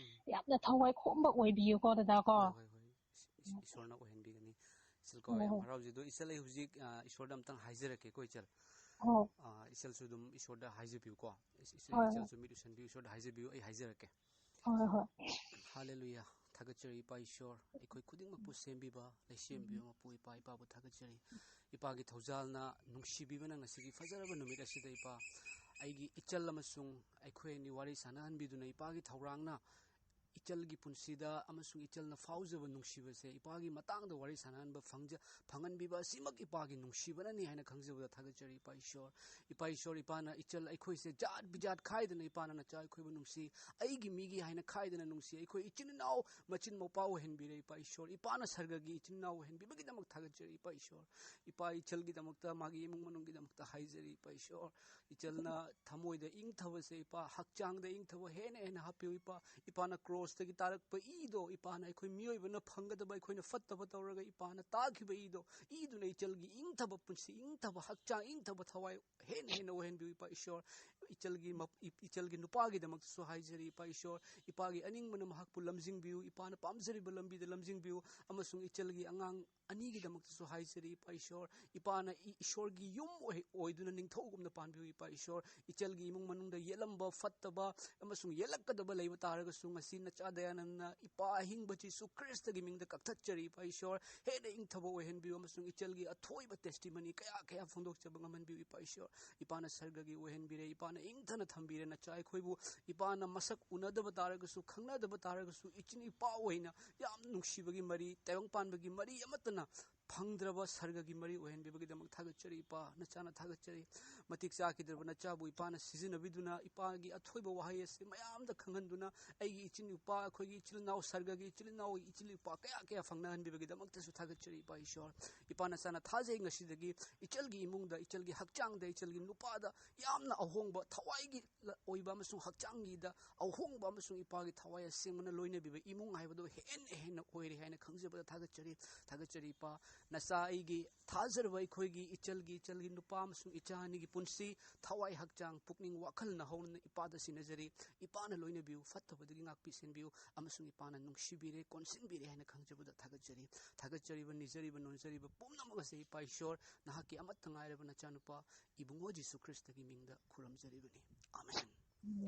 ꯌꯥꯝꯅ ꯊꯋꯥꯏ ꯈꯣꯝꯕ ꯑꯣꯏꯕꯤꯌꯨꯀꯣ ꯗꯗꯥ ꯀꯣ꯫ ꯍꯣꯏ, ꯍꯣꯏ, ꯍꯣꯏ꯫ ꯏꯁ-, ꯏꯁ-, ꯏꯁꯣꯔꯅ ꯑꯣꯏꯍꯟꯕꯤꯒꯅꯤ꯫ ꯏꯆꯜ ꯀꯣ, ꯍꯣꯏ, ꯌꯥꯝ ꯍꯣꯏ꯫ ꯍꯔꯥꯎꯖꯩ꯫ ꯑꯗꯣ ꯏꯆꯜ, ꯑꯩ ꯍꯧꯖꯤꯛ, ꯑ, ꯏꯁꯣꯔꯗ ꯑꯝꯇꯪ ꯍꯥꯏꯖꯔꯛꯀꯦꯀꯣ, ꯏꯆꯜ꯫ ꯍꯣꯏ꯫ ꯑꯥ, ꯏꯆꯜꯁꯨ ꯑꯗꯨꯝ ꯏꯁꯣꯔꯗ ꯍꯥꯏꯖꯕꯤꯌꯨꯀꯣ꯫ ꯏꯆ-, ꯏꯆ-, ꯍꯣꯏ, ꯍꯣꯏ꯫ ꯏꯆꯜꯁꯨ ꯃꯤꯠ ꯎꯁꯟꯕꯤꯌꯨ, ꯏꯁꯣꯔꯗ ꯍꯥꯏꯖꯕꯤꯌꯨ, ꯑꯩ ꯍꯥꯏꯖꯔꯛꯀꯦ꯫ ꯍꯣꯏ, ꯍꯣꯏ꯫ ꯍꯥꯂꯦꯂꯨꯌꯥ꯫ ꯊꯥꯒꯠꯆꯔꯤ ꯏꯄꯥ ꯏꯁꯣꯔ, ꯑꯩꯈꯣꯏ ꯈꯨꯗꯤꯡꯃꯛꯄꯨ ꯁꯦꯝꯕꯤꯕ, ꯂꯩꯁꯦꯝꯕꯤꯕ ꯃꯄꯨ ꯏꯄꯥ, ꯏꯄꯥꯕꯨ ꯊꯥꯒꯠꯆꯔꯤ꯫ ꯏꯄꯥꯒꯤ ꯊꯧꯖꯥꯜꯅ ꯅꯨꯡꯁꯤꯕꯤꯕꯅ ꯉꯁꯤꯒꯤ ꯐꯖꯔꯕ ꯅꯨꯃꯤꯠ ꯑꯁꯤꯗ ꯏꯄꯥ, ꯑꯩꯒꯤ ꯏꯆꯜ ꯑꯃꯁꯨꯡ ꯑꯩꯈꯣꯏ ꯑꯅꯤ ꯋꯥꯔꯤ ꯁꯥꯟꯅꯍꯟꯕꯤꯗꯨꯅ ꯏꯄꯥꯒꯤ ꯊꯧꯔꯥꯡꯅ ꯏꯆꯜꯒꯤ ꯄꯨꯟꯁꯤꯗ ꯑꯃꯁꯨꯡ ꯏꯆꯜꯅ ꯐꯥꯎꯖꯕ ꯅꯨꯡꯁꯤꯕꯁꯦ ꯏꯄꯥꯒꯤ ꯃꯇꯥꯡꯗ ꯋꯥꯔꯤ ꯁꯥꯟꯅꯍꯟꯕ ꯐꯪꯖ-, ꯐꯪꯍꯟꯕꯤꯕ ꯑꯁꯤꯃꯛ ꯏꯄꯥꯒꯤ ꯅꯨꯡꯁꯤꯕꯅꯅꯤ ꯍꯥꯏꯅ ꯈꯪꯖꯕꯗ ꯊꯥꯒꯠꯆꯔꯤ ꯏꯄꯥ ꯏꯁꯣꯔ꯫ ꯏꯄꯥ ꯏꯁꯣꯔ, ꯏꯄꯥꯅ ꯏꯆꯜ ꯑꯩꯈꯣꯏꯁꯦ ꯖꯥꯠ ꯕꯤꯖꯥꯠ ꯈꯥꯏꯗꯅ ꯏꯄꯥꯅ ꯅꯆꯥ ꯑꯩꯈꯣꯏꯕꯨ ꯅꯨꯡꯁꯤ, ꯑꯩꯒꯤ ꯃꯤꯒꯤ ꯍꯥꯏꯅ ꯈꯥꯏꯗꯅ ꯅꯨꯡꯁꯤ, ꯑꯩꯈꯣꯏ ꯏꯆꯤꯟ ꯏꯅꯥꯎ ꯃꯆꯤꯟ ꯃꯧꯄꯥ ꯑꯣꯏꯍꯟꯕꯤꯔꯦ ꯏꯄꯥ ꯏꯁꯣꯔ꯫ ꯏꯄꯥꯅ ꯁꯔꯒꯒꯤ ꯏꯆꯤꯟ ꯏꯅꯥꯎ ꯑꯣꯏꯍꯟꯕꯤꯕꯒꯤꯗꯃꯛ ꯊꯥꯒꯠꯆꯔꯤ ꯏꯄꯥ ꯏꯁꯣꯔ꯫ ꯏꯄꯥ ꯏꯆꯜꯒꯤꯗꯃꯛꯇ, ꯃꯥꯒꯤ ꯏꯃꯨꯡ ꯃꯅꯨꯡꯒꯤꯗꯃꯛꯇ ꯍꯥꯏꯖꯔꯤ ꯏꯄꯥ ꯏꯁꯣꯔ꯫ ꯏꯆꯜꯅ ꯊꯃꯣꯏꯗ ꯏꯪꯊꯕꯁꯦ ꯏꯄꯥ, ꯍꯛꯆꯥꯡꯗ ꯏꯪꯊꯕ ꯍꯦꯟꯅ ꯍꯦꯟꯅ ꯍꯥꯞꯄꯤꯌꯨ ꯏꯄꯥ꯫ ꯏꯄꯥꯅ ꯀ꯭ꯔꯣꯁꯇꯒꯤ ꯇꯥꯔꯛꯄ ꯏꯗꯣ, ꯏꯄꯥꯅ ꯑꯩꯈꯣꯏ ꯃꯤꯑꯣꯏꯕꯅ ꯐꯪꯒꯗꯕ, ꯑꯩꯈꯣꯏꯅ ꯐꯠꯇꯕ ꯇꯧꯔꯒ ꯏꯄꯥꯅ ꯇꯥꯈꯤꯕ ꯏꯗꯣ, ꯏꯗꯨꯅ ꯏꯆꯜꯒꯤ ꯏꯪꯊꯕ ꯄꯨꯟꯁꯤ, ꯏꯪꯊꯕ ꯍꯛꯆꯥꯡ, ꯏꯪꯊꯕ ꯊꯋꯥꯏ ꯍꯦꯟꯅ ꯍꯦꯟꯅ ꯑꯣꯏꯍꯟꯕꯤꯌꯨ ꯏꯄꯥ ꯏꯁꯣꯔ꯫ ꯏꯆꯜꯒꯤ ꯃꯞ-, ꯏ-, ꯏꯆꯜꯒꯤ ꯅꯨꯄꯥꯒꯤꯗꯃꯛꯇꯁꯨ ꯍꯥꯏꯖꯔꯤ ꯏꯄꯥ ꯏꯁꯣꯔ꯫ ꯏꯄꯥꯒꯤ ꯑꯅꯤꯡꯕꯅ ꯃꯍꯥꯛꯄꯨ ꯂꯝꯖꯤꯡꯕꯤꯌꯨ, ꯏꯄꯥꯅ ꯄꯥꯝꯖꯔꯤꯕ ꯂꯝꯕꯤꯗ ꯂꯝꯖꯤꯡꯕꯤꯌꯨ, ꯑꯃꯁꯨꯡ ꯏꯆꯜꯒꯤ ꯑꯉꯥꯡ ꯑꯅꯤꯒꯤꯗꯃꯛꯇꯁꯨ ꯍꯥꯏꯖꯔꯤ ꯏꯄꯥ ꯏꯁꯣꯔ꯫ ꯏꯄꯥꯅ ꯏ-, ꯏꯁꯣꯔꯒꯤ ꯌꯨꯝ ꯑꯣꯏ-, ꯑꯣꯏꯗꯨꯅ ꯅꯤꯡꯊꯧꯒꯨꯝꯅ ꯄꯥꯟꯕꯤꯌꯨ ꯏꯄꯥ ꯏꯁꯣꯔ꯫ ꯏꯆꯜꯒꯤ ꯏꯃꯨꯡ ꯃꯅꯨꯡꯗ ꯌꯦꯠꯂꯝꯕ ꯐꯠꯇꯕ ꯑꯃꯁꯨꯡ ꯌꯦꯠꯂꯛꯀꯗꯕ ꯂꯩꯕ ꯇꯥꯔꯒꯁꯨ, ꯉꯁꯤ ꯅꯆꯥ ꯗꯌꯥꯅꯟꯗꯅ ꯏꯄꯥ ꯑꯍꯤꯡꯕ ꯖꯤꯁꯨ ꯈ꯭ꯔꯤꯁꯇꯒꯤ ꯃꯤꯡꯗ ꯀꯛꯊꯠꯆꯔꯤ ꯏꯄꯥ ꯏꯁꯣꯔ꯫ ꯍꯦꯟꯅ ꯏꯪꯊꯕ ꯑꯣꯏꯍꯟꯕꯤꯌꯨ ꯑꯃꯁꯨꯡ ꯏꯆꯜꯒꯤ ꯑꯊꯣꯏꯕ testimony ꯀꯌꯥ ꯀꯌꯥ ꯐꯣꯡꯗꯣꯛꯆꯕ ꯉꯝꯍꯟꯕꯤꯌꯨ ꯏꯄꯥ ꯏꯁꯣꯔ꯫ ꯏꯄꯥꯅ ꯁꯔꯒꯒꯤ ꯑꯣꯏꯍꯟꯕꯤꯔꯦ, ꯏꯄꯥꯅ ꯏꯪꯊꯅ ꯊꯝꯕꯤꯔꯦ꯫ ꯅꯆꯥ ꯑꯩꯈꯣꯏꯕꯨ ꯏꯄꯥꯅ ꯃꯁꯛ ꯎꯅꯗꯕ ꯇꯥꯔꯒꯁꯨ, ꯈꯪꯅꯗꯕ ꯇꯥꯔꯒꯁꯨ, ꯏꯆꯤꯟ ꯏꯄꯥ ꯑꯣꯏꯅ ꯌꯥꯝ ꯅꯨꯡꯁꯤꯕꯒꯤ ꯃꯔꯤ, ꯇꯥꯏꯕꯪ ꯄꯥꯟꯕꯒꯤ ꯃꯔꯤ ꯑꯃꯠꯇꯅ ꯐꯪꯗ꯭ꯔꯕ ꯁꯔꯒꯒꯤ ꯃꯔꯤ ꯑꯣꯏꯍꯟꯕꯤꯕꯒꯤꯗꯃꯛ ꯊꯥꯒꯠꯆꯔꯤ ꯏꯄꯥ꯫ ꯅꯆꯥꯅ ꯊꯥꯒꯠꯆꯔꯤ꯫ ꯃꯇꯤꯛ ꯆꯥꯈꯤꯗ꯭ꯔꯕ ꯅꯆꯥꯕꯨ ꯏꯄꯥꯅ ꯁꯤꯖꯤꯟꯅꯕꯤꯗꯨꯅ, ꯏꯄꯥꯒꯤ ꯑꯊꯣꯏꯕ ꯋꯥꯍꯩ ꯑꯁꯤ ꯃꯌꯥꯝꯗ ꯈꯪꯍꯟꯗꯨꯅ, ꯑꯩꯒꯤ ꯏꯆꯤꯟ ꯏꯄꯥ, ꯑꯩꯈꯣꯏꯒꯤ ꯏꯆꯤꯜ ꯏꯅꯥꯎ, ꯁꯔꯒꯒꯤ ꯏꯆꯤꯜ ꯏꯅꯥꯎ, ꯏꯆꯤꯜ ꯏꯄꯥ ꯀꯌꯥ ꯀꯌꯥ ꯐꯪꯅꯍꯟꯕꯤꯕꯒꯤꯗꯃꯛꯇꯁꯨ ꯊꯥꯒꯠꯆꯔꯤ ꯏꯄꯥ ꯏꯁꯣꯔ꯫ ꯏꯄꯥ ꯅꯆꯥꯅ ꯊꯥꯖꯩ, ꯉꯁꯤꯗꯒꯤ ꯏꯆꯜꯒꯤ ꯏꯃꯨꯡꯗ, ꯏꯆꯜꯒꯤ ꯍꯛꯆꯥꯡꯗ, ꯏꯆꯜꯒꯤ ꯅꯨꯄꯥꯗ ꯌꯥꯝꯅ ꯑꯍꯣꯡꯕ, ꯊꯋꯥꯏꯒꯤ ꯂ-, ꯑꯣꯏꯕ ꯑꯃꯁꯨꯡ ꯍꯛꯆꯥꯡꯒꯤꯗ ꯑꯍꯣꯡꯕ ꯑꯃꯁꯨꯡ ꯏꯄꯥꯒꯤ ꯊꯋꯥꯏ ꯑꯁꯦꯡꯕꯅ ꯂꯣꯏꯅꯕꯤꯕ ꯏꯃꯨꯡ ꯍꯥꯏꯕꯗꯨ ꯍꯦꯟꯅ ꯍꯦꯟꯅ ꯑꯣꯏꯔꯦ ꯍꯥꯏꯅ ꯈꯪꯖꯕꯗ ꯊꯥꯒꯠꯆꯔꯤ꯫ ꯊꯥꯒꯠꯆꯔꯤ ꯏꯄꯥ꯫ ꯅꯆꯥ ꯑꯩꯒꯤ ꯊꯥꯖꯔꯕ ꯑꯩꯈꯣꯏꯒꯤ ꯏꯆꯜꯒꯤ, ꯏꯆꯜꯒꯤ ꯅꯨꯄꯥ ꯑꯃꯁꯨꯡ ꯏꯆꯥ ꯑꯅꯤꯒꯤ ꯄꯨꯟꯁꯤ, ꯊꯋꯥꯏ ꯍꯛꯆꯥꯡ ꯄꯨꯛꯅꯤꯡ ꯋꯥꯈꯜ ꯅꯍꯧꯅꯅ ꯏꯄꯥꯗ ꯁꯤꯟꯅꯖꯔꯤ꯫ ꯏꯄꯥꯅ ꯂꯣꯏꯅꯕꯤꯌꯨ, ꯐꯠꯇꯕꯗꯒꯤ ꯉꯥꯛꯄꯤ ꯁꯦꯟꯕꯤꯌꯨ, ꯑꯃꯁꯨꯡ ꯏꯄꯥꯅ ꯅꯨꯡꯁꯤꯕꯤꯔꯦ, ꯀꯣꯟꯁꯤꯟꯕꯤꯔꯦ ꯍꯥꯏꯅ ꯈꯪꯖꯕꯗ ꯊꯥꯒꯠꯆꯔꯤ꯫ ꯊꯥꯒꯠꯆꯔꯤꯕ, ꯅꯤꯖꯔꯤꯕ, ꯅꯣꯟꯖꯔꯤꯕ ꯄꯨꯝꯅꯃꯛ ꯑꯁꯤ ꯏꯄꯥ ꯏꯁꯣꯔ, ꯅꯍꯥꯛꯀꯤ ꯑꯃꯠꯇ ꯉꯥꯏꯔꯕ ꯅꯆꯥꯅꯨꯄꯥ ꯏꯕꯨꯡꯉꯣ ꯖꯤꯁꯨ ꯈ꯭ꯔꯤꯁꯇꯒꯤ ꯃꯤꯡꯗ ꯈꯨꯔꯨꯝꯖꯔꯤꯕꯅꯤ꯫ ꯑꯥꯃꯦꯟ꯫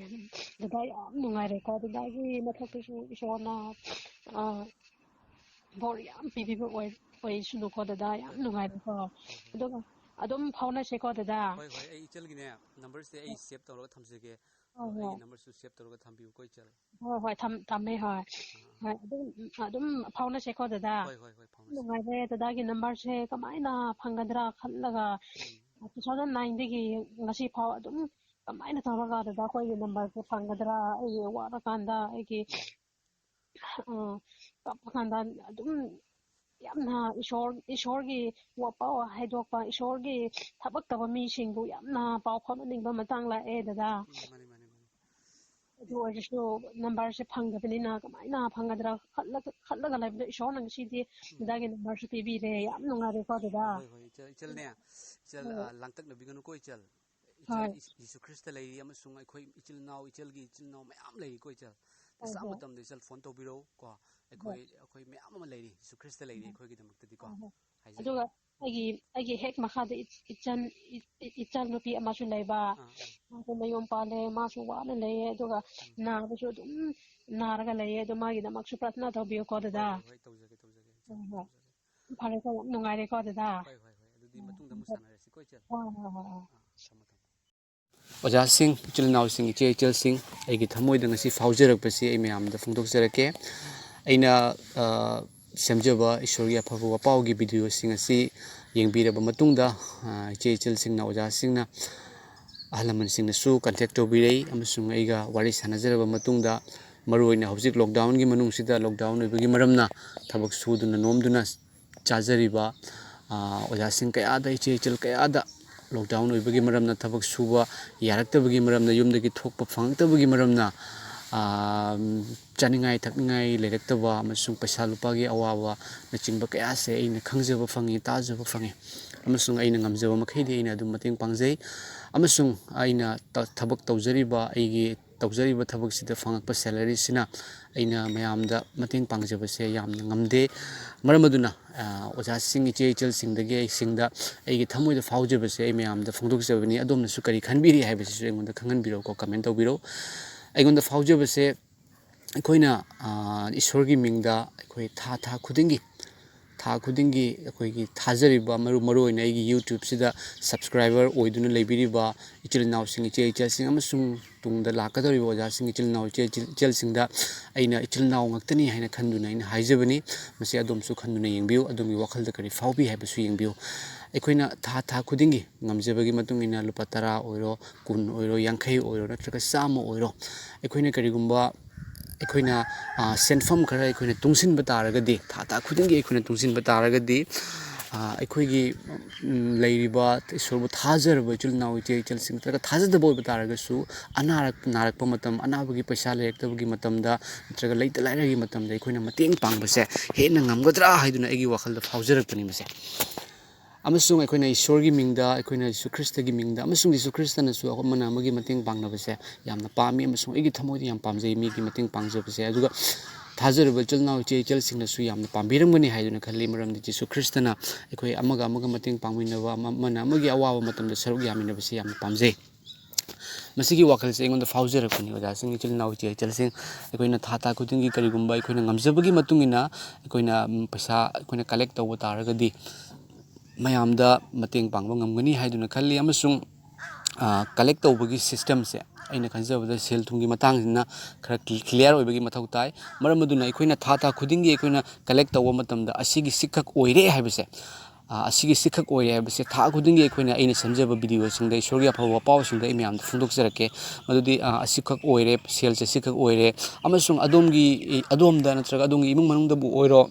ꯗꯗꯥ ꯌꯥꯝ ꯅꯨꯡꯉꯥꯏꯔꯦꯀꯣ꯫ ꯗꯗꯥꯒꯤ ꯃꯊꯛꯇꯁꯨ ꯏꯁꯣꯔꯅ, ꯑ, ꯕꯣꯔ ꯌꯥꯝ ꯄꯤꯕꯤꯕ ꯑꯣꯏ-, ꯑꯣꯏꯁꯅꯨꯀꯣ ꯗꯗꯥ꯫ ꯌꯥꯝ ꯅꯨꯡꯉꯥꯏꯔꯦꯀꯣ꯫ ꯑꯗꯨꯒ ꯑꯗꯨꯝ ꯐꯥꯎꯅꯁꯦꯀꯣ ꯗꯗꯥ꯫ ꯍꯣꯏ, ꯍꯣꯏ, ꯑꯩ ꯏꯆꯜꯒꯤꯅꯦ, ꯅꯝꯕꯔꯁꯦ ꯑꯩ ꯁꯦꯚ ꯇꯧꯔꯒ ꯊꯝꯖꯒꯦ꯫ ꯍꯣꯏ, ꯑꯩꯒꯤ ꯍꯣꯏ꯫ ꯅꯝꯕꯔꯁꯨ ꯁꯦꯚ ꯇꯧꯔꯒ ꯊꯝꯕꯤꯌꯨꯀꯣ, ꯏꯆꯜ꯫ ꯍꯣꯏ, ꯍꯣꯏ, ꯊꯝ-, ꯊꯝꯃꯦ, ꯍꯣꯏ꯫ ꯍꯣꯏ, ꯑꯗꯨꯝ, ꯑꯗꯨꯝ ꯐꯥꯎꯅꯁꯦꯀꯣ ꯗꯗꯥ꯫ ꯍꯣꯏ, ꯍꯣꯏ, ꯍꯣꯏ, ꯐꯥꯎꯅꯁꯦ꯫ ꯅꯨꯡꯉꯥꯏꯔꯦ ꯗꯗꯥꯒꯤ ꯅꯝꯕꯔꯁꯦ ꯀꯃꯥꯏꯅ ꯐꯪꯒꯗ꯭ꯔꯥ ꯈꯜꯂꯒ, ꯎꯝ, two thousand nine ꯗꯒꯤ ꯉꯁꯤ ꯐꯥꯎ ꯑꯗꯨꯝ ꯀꯃꯥꯏꯅ ꯇꯧꯔꯒ ꯗꯗꯥ ꯑꯩꯈꯣꯏꯒꯤ ꯅꯝꯕꯔꯁꯦ ꯐꯪꯒꯗ꯭ꯔꯥ? ꯑꯩꯒꯤ ꯋꯥꯔꯀꯥꯟꯗ, ꯑꯩꯒꯤ, ꯑ, ꯀꯞꯄ ꯀꯥꯟꯗ ꯑꯗꯨꯝ ꯌꯥꯝꯅ ꯏꯁꯣꯔ, ꯏꯁꯣꯔꯒꯤ ꯋꯥꯄꯥꯎ ꯍꯥꯏꯗꯣꯛꯄ, ꯏꯁꯣꯔꯒꯤ ꯊꯕꯛ ꯇꯧꯕ ꯃꯤꯁꯤꯡꯕꯨ ꯌꯥꯝꯅ ꯄꯥꯎ ꯐꯥꯎꯅꯅꯤꯡꯕ ꯃꯇꯥꯡ ꯂꯥꯛꯑꯦ ꯗꯗꯥ꯫ ꯎꯝ, ꯃꯥꯅꯤ, ꯃꯥꯅꯤ, ꯃꯥꯅꯤ꯫ ꯑꯗꯨ ꯑꯣꯏꯔꯁꯨ ꯅꯝꯕꯔꯁꯦ ꯐꯪꯗꯕꯅꯤꯅ ꯀꯃꯥꯏꯅ ꯐꯪꯒꯗ꯭ꯔꯥ ꯈꯜꯂꯒ, ꯈꯜꯂꯒ ꯂꯩꯕꯗꯣ ꯏꯁꯣꯔꯅ ꯉꯁꯤꯗꯤ ꯗꯗꯥꯒꯤ ꯅꯝꯕꯔꯁꯨ ꯄꯤꯕꯤꯔꯦ꯫ ꯌꯥꯝ ꯅꯨꯡꯉꯥꯏꯔꯦꯀꯣ ꯗꯗꯥ꯫ ꯍꯣꯏ, ꯍꯣꯏ, ꯏꯆꯜ, ꯏꯆꯜꯅꯦ, ꯏꯆꯜ, ꯍꯣꯏ꯫ ꯑ, ꯂꯥꯡꯇꯛꯅꯕꯤꯒꯅꯨꯀꯣ, ꯏꯆꯜ꯫ ꯏꯆꯜ, ꯍꯣꯏ꯫ ꯏꯁ-, ꯖꯤꯁꯨ ꯈ꯭ꯔꯤꯁꯇ ꯂꯩꯔꯤ ꯑꯃꯁꯨꯡ ꯑꯩꯈꯣꯏ ꯏꯆꯤꯜ ꯏꯅꯥꯎ, ꯏꯆꯜꯒꯤ ꯏꯆꯤꯜ ꯏꯅꯥꯎ ꯃꯌꯥꯝ ꯂꯩꯔꯤꯀꯣ, ꯏꯆꯜ꯫ ꯍꯣꯏ, ꯇꯁꯥ ꯍꯣꯏ꯫ ꯃꯇꯝꯗ ꯏꯆꯜ ꯐꯣꯟ ꯇꯧꯕꯤꯔꯛꯎ ꯀꯣ꯫ ꯑꯩꯈꯣꯏ, ꯍꯣꯏ꯫ ꯑꯩꯈꯣꯏ ꯃꯌꯥꯝ ꯑꯃ ꯂꯩꯔꯤ ꯖꯤꯁꯨ ꯈ꯭ꯔꯤꯁꯇ ꯂꯩꯔꯤ ꯍꯣꯏ꯫ ꯑꯩꯈꯣꯏꯒꯤꯗꯃꯛꯇꯗꯤꯀꯣ꯫ ꯍꯣꯏ, ꯍꯣꯏ꯫ ꯍꯥꯏꯖꯒꯦ꯫ ꯑꯗꯨꯒ ꯑꯩꯒꯤ, ꯑꯩꯒꯤ ꯍꯦꯛ ꯃꯈꯥꯗ ꯏ-, ꯏꯆꯟ, ꯏ-, ꯏ-, ꯏꯆꯟ ꯅꯨꯄꯤ ꯑꯃꯁꯨ ꯂꯩꯕ꯫ ꯑꯥ, ꯑꯥ꯫ ꯃꯥꯁꯨ ꯃꯌꯨꯝ ꯄꯥꯜꯂꯦ, ꯃꯥꯁꯨ ꯋꯥꯅ ꯂꯩꯌꯦ, ꯑꯗꯨꯒ ꯎꯝ꯫ ꯅꯥꯕꯁꯨ ꯑꯗꯨꯝ ꯅꯥꯔꯒ ꯂꯩꯌꯦ꯫ ꯑꯗꯣ ꯃꯥꯒꯤꯗꯃꯛꯁꯨ ꯄ꯭ꯔꯊꯅꯥ ꯇꯧꯕꯤꯌꯨꯀꯣ ꯍꯣꯏ, ꯗꯗꯥ꯫ ꯍꯣꯏ, ꯍꯣꯏ, ꯇꯧꯖꯒꯦ, ꯇꯧꯖꯒꯦ, ꯏꯆꯜ, ꯍꯣꯏ, ꯍꯣꯏ꯫ ꯇꯧꯖꯒꯦ꯫ ꯐꯔꯦꯀꯣ, ꯌꯥꯝ ꯅꯨꯡꯉꯥꯏꯔꯦꯀꯣ ꯗꯗꯥ꯫ ꯍꯣꯏ, ꯍꯣꯏ, ꯍꯣꯏ, ꯑꯗꯨꯗꯤ ꯎꯝ, ꯃꯇꯨꯡꯗ ꯑꯃꯨꯛ ꯁꯥꯟꯅꯔꯁꯤꯀꯣ, ꯏꯆꯜ꯫ ꯍꯣꯏ, ꯍꯣꯏ, ꯍꯣꯏ, ꯍꯣꯏ꯫ ꯑꯥ, ꯊꯝꯃꯣ, ꯊꯝꯃꯣ꯫ ꯑꯣꯖꯥꯁꯤꯡ, ꯏꯆꯤꯜ ꯏꯅꯥꯎꯁꯤꯡ, ꯏꯆꯦ ꯏꯆꯜꯁꯤꯡ, ꯑꯩꯒꯤ ꯊꯃꯣꯏꯗ ꯉꯁꯤ ꯐꯥꯎꯖꯔꯛꯄꯁꯤ ꯑꯩ ꯃꯌꯥꯝꯗ ꯐꯣꯡꯗꯣꯛꯆꯔꯛꯀꯦ꯫ ꯑꯩꯅ, ꯑ, ꯁꯦꯝꯖꯕ ꯏꯁꯣꯔꯒꯤ ꯑꯐꯕ ꯋꯥꯄꯥꯎꯒꯤ ꯚꯤꯗꯤꯑꯣꯁꯤꯡ ꯑꯁꯤ ꯌꯦꯡꯕꯤꯔꯕ ꯃꯇꯨꯡꯗ, ꯑ, ꯏꯆꯦ ꯏꯆꯜꯁꯤꯡꯅ, ꯑꯣꯖꯥꯁꯤꯡꯅ, ꯑꯍꯜ ꯂꯃꯟꯁꯤꯡꯅꯁꯨ ꯀꯟꯇꯦꯛ ꯇꯧꯕꯤꯔꯛꯏ ꯑꯃꯁꯨꯡ ꯑꯩꯒ ꯋꯥꯔꯤ ꯁꯥꯟꯅꯖꯔꯕ ꯃꯇꯨꯡꯗ, ꯃꯔꯨꯑꯣꯏꯅ ꯍꯧꯖꯤꯛ ꯂꯣꯛꯗꯥꯎꯟꯒꯤ ꯃꯅꯨꯡꯁꯤꯗ, ꯂꯣꯛꯗꯥꯎꯟ ꯑꯣꯏꯕꯒꯤ ꯃꯔꯝꯅ ꯊꯕꯛ ꯁꯨꯗꯨꯅ ꯅꯣꯝꯗꯨꯅ ꯆꯥꯖꯔꯤꯕ, ꯑ, ꯑꯣꯖꯥꯁꯤꯡ ꯀꯌꯥꯗ, ꯏꯆꯦ ꯏꯆꯜ ꯀꯌꯥꯗ ꯂꯣꯛꯗꯥꯎꯟ ꯑꯣꯏꯕꯒꯤ ꯃꯔꯝꯅ ꯊꯕꯛ ꯁꯨꯕ ꯌꯥꯔꯛꯇꯕꯒꯤ ꯃꯔꯝꯅ, ꯌꯨꯝꯗꯒꯤ ꯊꯣꯛꯄ ꯐꯪꯉꯛꯇꯕꯒꯤ ꯃꯔꯝꯅ, ꯆꯥꯅꯤꯡꯉꯥꯏ ꯊꯛꯅꯤꯡꯉꯥꯏ ꯂꯩꯔꯛꯇꯕ ꯑꯃꯁꯨꯡ ꯄꯩꯁꯥ ꯂꯨꯄꯥꯒꯤ ꯑꯋꯥꯕꯅꯆꯤꯡꯕ ꯀꯌꯥꯁꯦ ꯑꯩꯅ ꯈꯪꯖꯕ ꯐꯪꯉꯤ, ꯇꯥꯖꯕ ꯐꯪꯉꯤ꯫ ꯑꯃꯁꯨꯡ ꯑꯩꯅ ꯉꯝꯖꯕ ꯃꯈꯩꯗꯤ ꯑꯩꯅ ꯑꯗꯨꯝ ꯃꯇꯦꯡ ꯄꯥꯡꯖꯩ꯫ ꯑꯃꯁꯨꯡ ꯑꯩꯅ ꯊꯕꯛ ꯇꯧꯖꯔꯤꯕ, ꯑꯩꯒꯤ ꯇꯧꯖꯔꯤꯕ ꯊꯕꯛꯁꯤꯗ ꯐꯪꯉꯛꯄ ꯁꯦꯂꯔꯤꯁꯤꯅ ꯑꯩꯅ ꯃꯌꯥꯝꯗ ꯃꯇꯦꯡ ꯄꯥꯡꯖꯕꯁꯦ ꯌꯥꯝꯅ ꯉꯝꯗꯦ꯫ ꯃꯔꯝ ꯑꯗꯨꯅ ꯑꯣꯖꯥꯁꯤꯡ, ꯏꯆꯦ ꯏꯆꯜꯁꯤꯡꯗꯒꯤ ꯑꯩꯁꯤꯡꯗ ꯑꯩꯒꯤ ꯊꯃꯣꯏꯗ ꯐꯥꯎꯖꯕꯁꯦ ꯑꯩ ꯃꯌꯥꯝꯗ ꯐꯣꯡꯗꯣꯛꯆꯕꯅꯤ꯫ ꯑꯗꯣꯝꯅꯁꯨ ꯀꯔꯤ ꯈꯟꯕꯤꯔꯤ ꯍꯥꯏꯕꯁꯤꯁꯨ ꯑꯩꯉꯣꯟꯗ ꯈꯪꯍꯟꯕꯤꯔꯛꯎꯀꯣ, ꯀꯃꯦꯟ ꯇꯧꯕꯤꯔꯛꯎ꯫ ꯑꯩꯉꯣꯟꯗ ꯐꯥꯎꯖꯕꯁꯦ ꯑꯩꯈꯣꯏꯅ ꯏꯁꯣꯔꯒꯤ ꯃꯤꯡꯗ ꯑꯩꯈꯣꯏ ꯊꯥ ꯊꯥ ꯈꯨꯗꯤꯡꯒꯤ, ꯊꯥ ꯈꯨꯗꯤꯡꯒꯤ ꯑꯩꯈꯣꯏꯒꯤ ꯊꯥꯖꯔꯤꯕ, ꯃꯔꯨ ꯃꯔꯨ ꯑꯣꯏꯅ ꯑꯩꯒꯤ YouTubeꯁꯤꯗ subscriber ꯑꯣꯏꯗꯨꯅ ꯂꯩꯕꯤꯔꯤꯕ ꯏꯆꯤꯜ ꯏꯅꯥꯎꯁꯤꯡ, ꯏꯆꯦ ꯏꯆꯜꯁꯤꯡ ꯑꯃꯁꯨꯡ ꯇꯨꯡꯗ ꯂꯥꯛꯀꯗꯧꯔꯤꯕ ꯑꯣꯖꯥꯁꯤꯡ, ꯏꯆꯤꯜ ꯏꯅꯥꯎ, ꯏꯆꯦ ꯏꯆꯤꯜ-, ꯏꯆꯜꯁꯤꯡꯗ ꯑꯩꯅ ꯏꯆꯤꯜ ꯏꯅꯥꯎ ꯉꯥꯛꯇꯅꯤ ꯍꯥꯏꯅ ꯈꯟꯗꯨꯅ ꯑꯩꯅ ꯍꯥꯏꯖꯕꯅꯤ꯫ ꯃꯁꯤ ꯑꯗꯣꯝꯁꯨ ꯈꯟꯗꯨꯅ ꯌꯦꯡꯕꯤꯌꯨ, ꯑꯗꯣꯝꯒꯤ ꯋꯥꯈꯜꯗ ꯀꯔꯤ ꯐꯥꯎꯕꯤ ꯍꯥꯏꯕꯁꯨ ꯌꯦꯡꯕꯤꯌꯨ꯫ ꯑꯩꯈꯣꯏꯅ ꯊꯥ ꯊꯥ ꯈꯨꯗꯤꯡꯒꯤ ꯉꯝꯖꯕꯒꯤ ꯃꯇꯨꯡ ꯏꯟꯅ ꯂꯨꯄꯥ ꯇꯔꯥ ꯑꯣꯏꯔꯣ, ꯀꯨꯟ ꯑꯣꯏꯔꯣ, ꯌꯥꯡꯈꯩ ꯑꯣꯏꯔꯣ, ꯅꯠꯇ꯭ꯔꯒ ꯆꯥꯝꯃ ꯑꯣꯏꯔꯣ, ꯑꯩꯈꯣꯏꯅ ꯀꯔꯤꯒꯨꯝꯕ ꯑꯩꯈꯣꯏꯅ, ꯑ, ꯁꯦꯟꯐꯝ ꯈꯔ ꯑꯩꯈꯣꯏꯅ ꯇꯨꯡꯁꯤꯟꯕ ꯇꯥꯔꯒꯗꯤ, ꯊꯥ ꯊꯥ ꯈꯨꯗꯤꯡꯒꯤ ꯑꯩꯈꯣꯏꯅ ꯇꯨꯡꯁꯤꯟꯕ ꯇꯥꯔꯒꯗꯤ, ꯑ, ꯑꯩꯈꯣꯏꯒꯤ, ꯎꯝ, ꯂꯩꯔꯤꯕ ꯏꯁꯣꯔꯕꯨ ꯊꯥꯖꯔꯕ ꯏꯆꯤꯜ ꯏꯅꯥꯎ, ꯏꯆꯦ ꯏꯆꯜꯁꯤꯡ ꯅꯠꯇ꯭ꯔꯒ ꯊꯥꯖꯗꯕ ꯑꯣꯏꯕ ꯇꯥꯔꯒꯁꯨ, ꯑꯅꯥꯔꯛ ꯅꯥꯔꯛꯄ ꯃꯇꯝ, ꯑꯅꯥꯕꯒꯤ ꯄꯩꯁꯥ ꯂꯩꯔꯛꯇꯕꯒꯤ ꯃꯇꯝꯗ, ꯅꯠꯇ꯭ꯔꯒ ꯂꯩꯇ ꯂꯥꯏꯔꯒꯤ ꯃꯇꯝꯗ ꯑꯩꯈꯣꯏꯅ ꯃꯇꯦꯡ ꯄꯥꯡꯕꯁꯦ ꯍꯦꯟꯅ ꯉꯝꯒꯗ꯭ꯔꯥ ꯍꯥꯏꯗꯨꯅ ꯑꯩꯒꯤ ꯋꯥꯈꯜꯗ ꯐꯥꯎꯖꯔꯛꯄꯅꯤ ꯃꯁꯦ꯫ ꯑꯃꯁꯨꯡ ꯑꯩꯈꯣꯏꯅ ꯏꯁꯣꯔꯒꯤ ꯃꯤꯡꯗ, ꯑꯩꯈꯣꯏꯅ ꯖꯤꯁꯨ ꯈ꯭ꯔꯤꯁꯇꯒꯤ ꯃꯤꯡꯗ, ꯑꯃꯁꯨꯡ ꯖꯤꯁꯨ ꯈ꯭ꯔꯤꯁꯇꯅꯁꯨ ꯑꯃꯅ ꯑꯃꯒꯤ ꯃꯇꯦꯡ ꯄꯥꯡꯅꯕꯁꯦ ꯌꯥꯝꯅ ꯄꯥꯝꯃꯤ, ꯑꯃꯁꯨꯡ ꯑꯩꯒꯤ ꯊꯃꯣꯏꯗ ꯌꯥꯝ ꯄꯥꯝꯖꯩ ꯃꯤꯒꯤ ꯃꯇꯦꯡ ꯄꯥꯡꯖꯕꯁꯦ꯫ ꯑꯗꯨꯒ ꯊꯥꯖꯔꯤꯕ ꯏꯆꯤꯜ ꯏꯅꯥꯎ, ꯏꯆꯦ ꯏꯆꯜꯁꯤꯡꯅꯁꯨ ꯌꯥꯝꯅ ꯄꯥꯝꯕꯤꯔꯝꯒꯅꯤ ꯍꯥꯏꯗꯨꯅ ꯈꯜꯂꯤ, ꯃꯔꯝꯗꯤ ꯖꯤꯁꯨ ꯈ꯭ꯔꯤꯁꯇꯅ ꯑꯩꯈꯣꯏ ꯑꯃꯒ ꯑꯃꯒ ꯃꯇꯦꯡ ꯄꯥꯡꯃꯤꯟꯅꯕ, ꯑꯃ-, ꯑꯃꯅ ꯑꯃꯒꯤ ꯑꯋꯥꯕ ꯃꯇꯝꯗ ꯁꯔꯨꯛ ꯌꯥꯃꯤꯟꯅꯕꯁꯦ ꯌꯥꯝꯅ ꯄꯥꯝꯖꯩ꯫ ꯃꯁꯤꯒꯤ ꯋꯥꯈꯜꯁꯦ ꯑꯩꯉꯣꯟꯗ ꯐꯥꯎꯖꯔꯛꯄꯅꯤ, ꯑꯣꯖꯥꯁꯤꯡ, ꯏꯆꯤꯜ ꯏꯅꯥꯎ, ꯏꯆꯦ ꯏꯆꯜꯁꯤꯡ꯫ ꯑꯩꯈꯣꯏꯅ ꯊꯥ ꯊꯥ ꯈꯨꯗꯤꯡꯒꯤ ꯀꯔꯤꯒꯨꯝꯕ ꯑꯩꯈꯣꯏꯅ ꯉꯝꯖꯕꯒꯤ ꯃꯇꯨꯡ ꯏꯟꯅ ꯑꯩꯈꯣꯏꯅ, ꯎꯝ, ꯄꯩꯁꯥ ꯑꯩꯈꯣꯏꯅ ꯀꯂꯦꯛ ꯇꯧꯕ ꯇꯥꯔꯒꯗꯤ ꯃꯌꯥꯝꯗ ꯃꯇꯦꯡ ꯄꯥꯡꯕ ꯉꯝꯒꯅꯤ ꯍꯥꯏꯗꯨꯅ ꯈꯜꯂꯤ꯫ ꯑꯃꯁꯨꯡ, ꯑ, ꯀꯂꯦꯛ ꯇꯧꯕꯒꯤ ꯁꯤꯁꯇꯦꯝꯁꯦ ꯑꯩꯅ ꯈꯟꯖꯕꯗ ꯁꯦꯜ ꯊꯨꯝꯒꯤ ꯃꯇꯥꯡꯁꯤꯅ ꯈꯔ ꯀ꯭ꯂꯤ-, ꯀ꯭ꯂꯤꯌꯥꯔ ꯑꯣꯏꯕꯒꯤ ꯃꯊꯧ ꯇꯥꯏ꯫ ꯃꯔꯝ ꯑꯗꯨꯅ ꯑꯩꯈꯣꯏꯅ ꯊꯥ ꯊꯥ ꯈꯨꯗꯤꯡꯒꯤ ꯑꯩꯈꯣꯏꯅ ꯀꯂꯦꯛ ꯇꯧꯕ ꯃꯇꯝꯗ ꯑꯁꯤꯒꯤ ꯁꯤꯈꯛ ꯑꯣꯏꯔꯦ ꯍꯥꯏꯕꯁꯦ, ꯑ, ꯑꯁꯤꯒꯤ ꯁꯤꯈꯛ ꯑꯣꯏꯔꯦ ꯍꯥꯏꯕꯁꯦ ꯊꯥ ꯈꯨꯗꯤꯡꯒꯤ ꯑꯩꯈꯣꯏꯅ, ꯑꯩꯅ ꯁꯦꯝꯖꯕ ꯚꯤꯗꯤꯑꯣꯁꯤꯡꯗ, ꯏꯁꯣꯔꯒꯤ ꯑꯐꯕ ꯄꯥꯎꯁꯤꯡꯗ ꯑꯩ ꯃꯌꯥꯝꯗ ꯐꯣꯡꯗꯣꯛꯆꯔꯛꯀꯦ꯫ ꯃꯗꯨꯗꯤ, ꯑ, ꯑꯁꯤꯈꯛ ꯑꯣꯏꯔꯦ, ꯁꯦꯜꯁꯦ ꯁꯤꯈꯛ ꯑꯣꯏꯔꯦ꯫ ꯑꯃꯁꯨꯡ ꯑꯗꯣꯝꯒꯤ, ꯑꯗꯣꯝꯗ ꯅꯠꯇ꯭ꯔꯒ ꯑꯗꯣꯝꯒꯤ ꯏꯃꯨꯡ ꯃꯅꯨꯡꯗꯕꯨ ꯑꯣꯏꯔꯣ,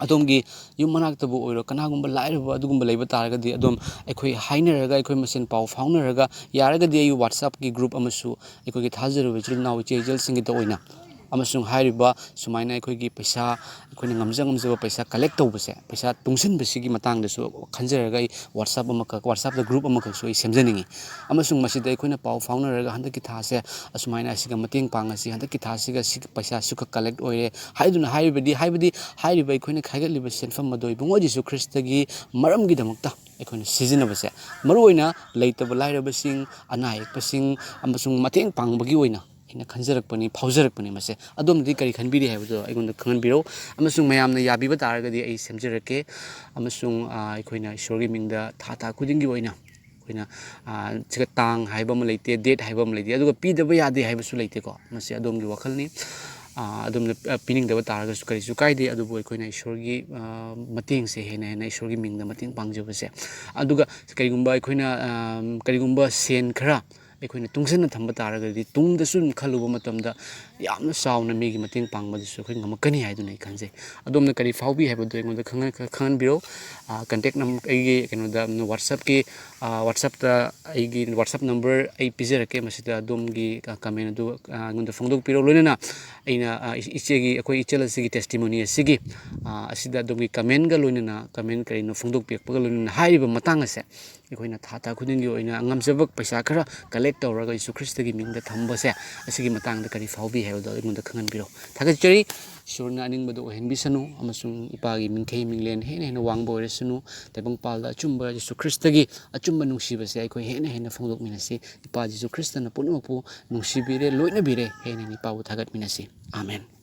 ꯑꯗꯣꯝꯒꯤ ꯌꯨꯝ ꯃꯅꯥꯛꯇꯕꯨ ꯑꯣꯏꯔꯣ, ꯀꯅꯥꯒꯨꯝꯕ ꯂꯥꯏꯔꯕ ꯑꯗꯨꯒꯨꯝꯕ ꯂꯩꯕ ꯇꯥꯔꯒꯗꯤ, ꯑꯗꯣꯝ ꯑꯩꯈꯣꯏ ꯍꯥꯏꯅꯔꯒ, ꯑꯩꯈꯣꯏ ꯃꯁꯦꯟ ꯄꯥꯎ ꯐꯥꯎꯅꯔꯒ, ꯌꯥꯔꯒꯗꯤ ꯑꯩ WhatsApp-ꯀꯤ group ꯑꯃꯁꯨ, ꯑꯩꯈꯣꯏꯒꯤ ꯊꯥꯖꯔꯤꯕ ꯏꯆꯤꯜ ꯏꯅꯥꯎ ꯏꯆꯦ ꯏꯆꯜꯁꯤꯡꯒꯤꯗ ꯑꯣꯏꯅ, ꯑꯃꯁꯨꯡ ꯍꯥꯏꯔꯤꯕ ꯁꯨꯃꯥꯏꯅ ꯑꯩꯈꯣꯏꯒꯤ ꯄꯩꯁꯥ, ꯑꯩꯈꯣꯏꯅ ꯉꯝꯖ ꯉꯝꯖꯕ ꯄꯩꯁꯥ collect ꯇꯧꯕꯁꯦ, ꯄꯩꯁꯥ ꯇꯨꯡꯁꯤꯟꯕꯁꯤꯒꯤ ꯃꯇꯥꯡꯗꯁꯨ ꯈꯟꯖꯔꯒ ꯑꯩ WhatsApp ꯑꯃꯈꯛ, WhatsApp-ꯇ group ꯑꯃꯈꯛꯁꯨ ꯑꯩ ꯁꯦꯝꯖꯅꯤꯡꯉꯤ꯫ ꯑꯃꯁꯨꯡ ꯃꯁꯤꯗ ꯑꯩꯈꯣꯏꯅ ꯄꯥꯎ ꯐꯥꯎꯅꯔꯒ, "ꯍꯟꯗꯛꯀꯤ ꯊꯥꯁꯦ ꯑꯁꯨꯃꯥꯏꯅ ꯑꯁꯤꯒ ꯃꯇꯦꯡ ꯄꯥꯡꯉꯁꯤ, ꯍꯟꯗꯛꯀꯤ ꯊꯥꯁꯤꯒ ꯁꯤ ꯄꯩꯁꯥ ꯁꯨꯈꯛ collect ꯑꯣꯏꯔꯦ" ꯍꯥꯏꯗꯨꯅ ꯍꯥꯏꯔꯤꯕꯗꯤ, ꯍꯥꯏꯕꯗꯤ ꯍꯥꯏꯔꯤꯕ ꯑꯩꯈꯣꯏꯅ ꯈꯥꯏꯒꯠꯂꯤꯕ ꯁꯦꯟꯐꯝ ꯑꯗꯣ ꯏꯕꯨꯡꯉꯣ ꯖꯤꯁꯨ ꯈ꯭ꯔꯤꯁꯇꯒꯤ ꯃꯔꯝꯒꯤꯗꯃꯛꯇ ꯑꯩꯈꯣꯏꯅ ꯁꯤꯖꯤꯟꯅꯕꯁꯦ, ꯃꯔꯨꯑꯣꯏꯅ ꯂꯩꯇꯕ ꯂꯥꯏꯔꯕꯁꯤꯡ, ꯑꯅꯥ ꯑꯌꯦꯛꯄꯁꯤꯡ ꯑꯃꯁꯨꯡ ꯃꯇꯦꯡ ꯄꯥꯡꯕꯒꯤ ꯑꯣꯏꯅ ꯑꯩꯅ ꯈꯟꯖꯔꯛꯄꯅꯤ, ꯐꯥꯎꯖꯔꯛꯄꯅꯤ꯫ ꯃꯁꯦ ꯑꯗꯣꯝꯅꯗꯤ ꯀꯔꯤ ꯈꯟꯕꯤꯔꯤ ꯍꯥꯏꯕꯗꯣ ꯑꯩꯉꯣꯟꯗ ꯈꯪꯍꯟꯕꯤꯔꯧ, ꯑꯃꯁꯨꯡ ꯃꯌꯥꯝꯅ ꯌꯥꯕꯤꯕ ꯇꯥꯔꯒꯗꯤ ꯑꯩ ꯁꯦꯝꯖꯔꯛꯀꯦ꯫ ꯑꯃꯁꯨꯡ, ꯑ, ꯑꯩꯈꯣꯏꯅ ꯏꯁꯣꯔꯒꯤ ꯃꯤꯡꯗ ꯊꯥ ꯊꯥ ꯈꯨꯗꯤꯡꯒꯤ ꯑꯣꯏꯅ ꯑꯩꯈꯣꯏꯅ, ꯑ, ꯁꯤꯒ ꯇꯥꯡ ꯍꯥꯏꯕ ꯑꯃ ꯂꯩꯇꯦ, date ꯍꯥꯏꯕ ꯑꯃ ꯂꯩꯇꯦ, ꯑꯗꯨꯒ ꯄꯤꯗꯕ ꯌꯥꯗꯦ ꯍꯥꯏꯕꯁꯨ ꯂꯩꯇꯦꯀꯣ꯫ ꯃꯁꯤ ꯑꯗꯣꯝꯒꯤ ꯋꯥꯈꯜꯅꯤ꯫ ꯑ, ꯑꯗꯣꯝꯅ, ꯑ, ꯄꯤꯅꯤꯡꯗꯕ ꯇꯥꯔꯒꯁꯨ ꯀꯔꯤꯁꯨ ꯀꯥꯏꯗꯦ, ꯑꯗꯨꯕꯨ ꯑꯩꯈꯣꯏꯅ ꯏꯁꯣꯔꯒꯤ, ꯑ, ꯃꯇꯦꯡꯁꯦ ꯍꯦꯟꯅ ꯍꯦꯟꯅ ꯏꯁꯣꯔꯒꯤ ꯃꯤꯡꯗ ꯃꯇꯦꯡ ꯄꯥꯡꯖꯕꯁꯦ꯫ ꯑꯗꯨꯒ ꯀꯔꯤꯒꯨꯝꯕ ꯑꯩꯈꯣꯏꯅ, ꯑ, ꯀꯔꯤꯒꯨꯝꯕ ꯁꯦꯟ ꯈꯔ ꯑꯩꯈꯣꯏꯅ ꯇꯨꯡꯁꯤꯟꯅ ꯊꯝꯕ ꯇꯥꯔꯒꯗꯤ, ꯇꯨꯡꯗꯁꯨ ꯑꯗꯨꯝ ꯈꯜꯂꯨꯕ ꯃꯇꯝꯗ ꯌꯥꯝꯅ ꯆꯥꯎꯅ ꯃꯤꯒꯤ ꯃꯇꯦꯡ ꯄꯥꯡꯕꯗꯨꯁꯨ ꯑꯩꯈꯣꯏ ꯉꯝꯃꯛꯀꯅꯤ ꯍꯥꯏꯗꯨꯅ ꯑꯩ ꯈꯟꯖꯩ꯫ ꯑꯗꯣꯝꯅ ꯀꯔꯤ ꯐꯥꯎꯕꯤ ꯍꯥꯏꯕꯗꯨ ꯑꯩꯉꯣꯟꯗ ꯈꯪꯍꯟ-, ꯈꯪꯍꯟꯕꯤꯔꯧ꯫ ꯑ, contact ꯅꯝ-, ꯑꯩꯒꯤ ꯀꯩꯅꯣꯗ, WhatsApp-ꯀꯤ, ꯑ, WhatsApp-ꯇ ꯑꯩꯒꯤ WhatsApp number ꯑꯩ ꯄꯤꯖꯔꯛꯀꯦ꯫ ꯃꯁꯤꯗ ꯑꯗꯣꯝꯒꯤ, ꯑ, comment ꯑꯗꯨ, ꯑ, ꯑꯩꯉꯣꯟꯗ ꯐꯣꯡꯗꯣꯛꯄꯤꯔꯧ꯫ ꯂꯣꯏꯅꯅ ꯑꯩꯅ, ꯑ, ꯏ-, ꯏꯆꯦꯒꯤ, ꯑꯩꯈꯣꯏ ꯏꯆꯜ ꯑꯁꯤꯒꯤ testimony ꯑꯁꯤꯒꯤ, ꯑ, ꯑꯁꯤꯗ ꯑꯗꯣꯝꯒꯤ comment-ꯒ ꯂꯣꯏꯅꯅ, comment ꯀꯔꯤꯅꯣ ꯐꯣꯡꯗꯣꯛꯄꯤꯔꯛꯄꯒ ꯂꯣꯏꯅꯅ ꯍꯥꯏꯔꯤꯕ ꯃꯇꯥꯡ ꯑꯁꯦ ꯑꯩꯈꯣꯏꯅ ꯊꯥ ꯊꯥ ꯈꯨꯗꯤꯡꯒꯤ ꯑꯣꯏꯅ ꯉꯝꯖꯕ ꯄꯩꯁꯥ ꯈꯔ collect ꯇꯧꯔꯒ ꯌꯤꯁꯨ ꯈ꯭ꯔꯤꯁꯇꯒꯤ ꯃꯤꯡꯗ ꯊꯝꯕꯁꯦ, ꯑꯁꯤꯒꯤ ꯃꯇꯥꯡꯗ ꯀꯔꯤ ꯐꯥꯎꯕꯤ ꯍꯥꯏꯕꯗꯣ ꯑꯩꯉꯣꯟꯗ ꯈꯪꯍꯟꯕꯤꯔꯣ꯫ ꯊꯥꯒꯠꯆꯔꯤ꯫ ꯏꯁꯣꯔꯅ ꯑꯅꯤꯡꯕꯗꯣ ꯑꯣꯏꯍꯟꯕꯤꯁꯅꯨ, ꯑꯃꯁꯨꯡ ꯏꯄꯥꯒꯤ ꯃꯤꯡꯈꯩ ꯃꯤꯡꯂꯦꯟ ꯍꯦꯟꯅ ꯍꯦꯟꯅ ꯋꯥꯡꯕ ꯑꯣꯏꯔꯁꯅꯨ꯫ ꯇꯥꯏꯕꯪꯄꯥꯜꯗ ꯑꯆꯨꯝꯕ ꯌꯤꯁꯨ ꯈ꯭ꯔꯤꯁꯇꯒꯤ ꯑꯆꯨꯝꯕ ꯅꯨꯡꯁꯤꯕꯁꯦ ꯑꯩꯈꯣꯏ ꯍꯦꯟꯅ ꯍꯦꯟꯅ ꯐꯣꯡꯗꯣꯛꯃꯤꯟꯅꯁꯤ꯫ ꯏꯄꯥ ꯌꯤꯁꯨ ꯈ꯭ꯔꯤꯁꯇꯅ ꯄꯨꯝꯅꯃꯛꯄꯨ ꯅꯨꯡꯁꯤꯕꯤꯔꯦ, ꯂꯣꯏꯅꯕꯤꯔꯦ꯫ ꯍꯦꯟꯅ ꯍꯦꯟꯅ ꯏꯄꯥꯕꯨ ꯊꯥꯒꯠꯃꯤꯟꯅꯁꯤ꯫ ꯑꯥꯃꯦꯟ꯫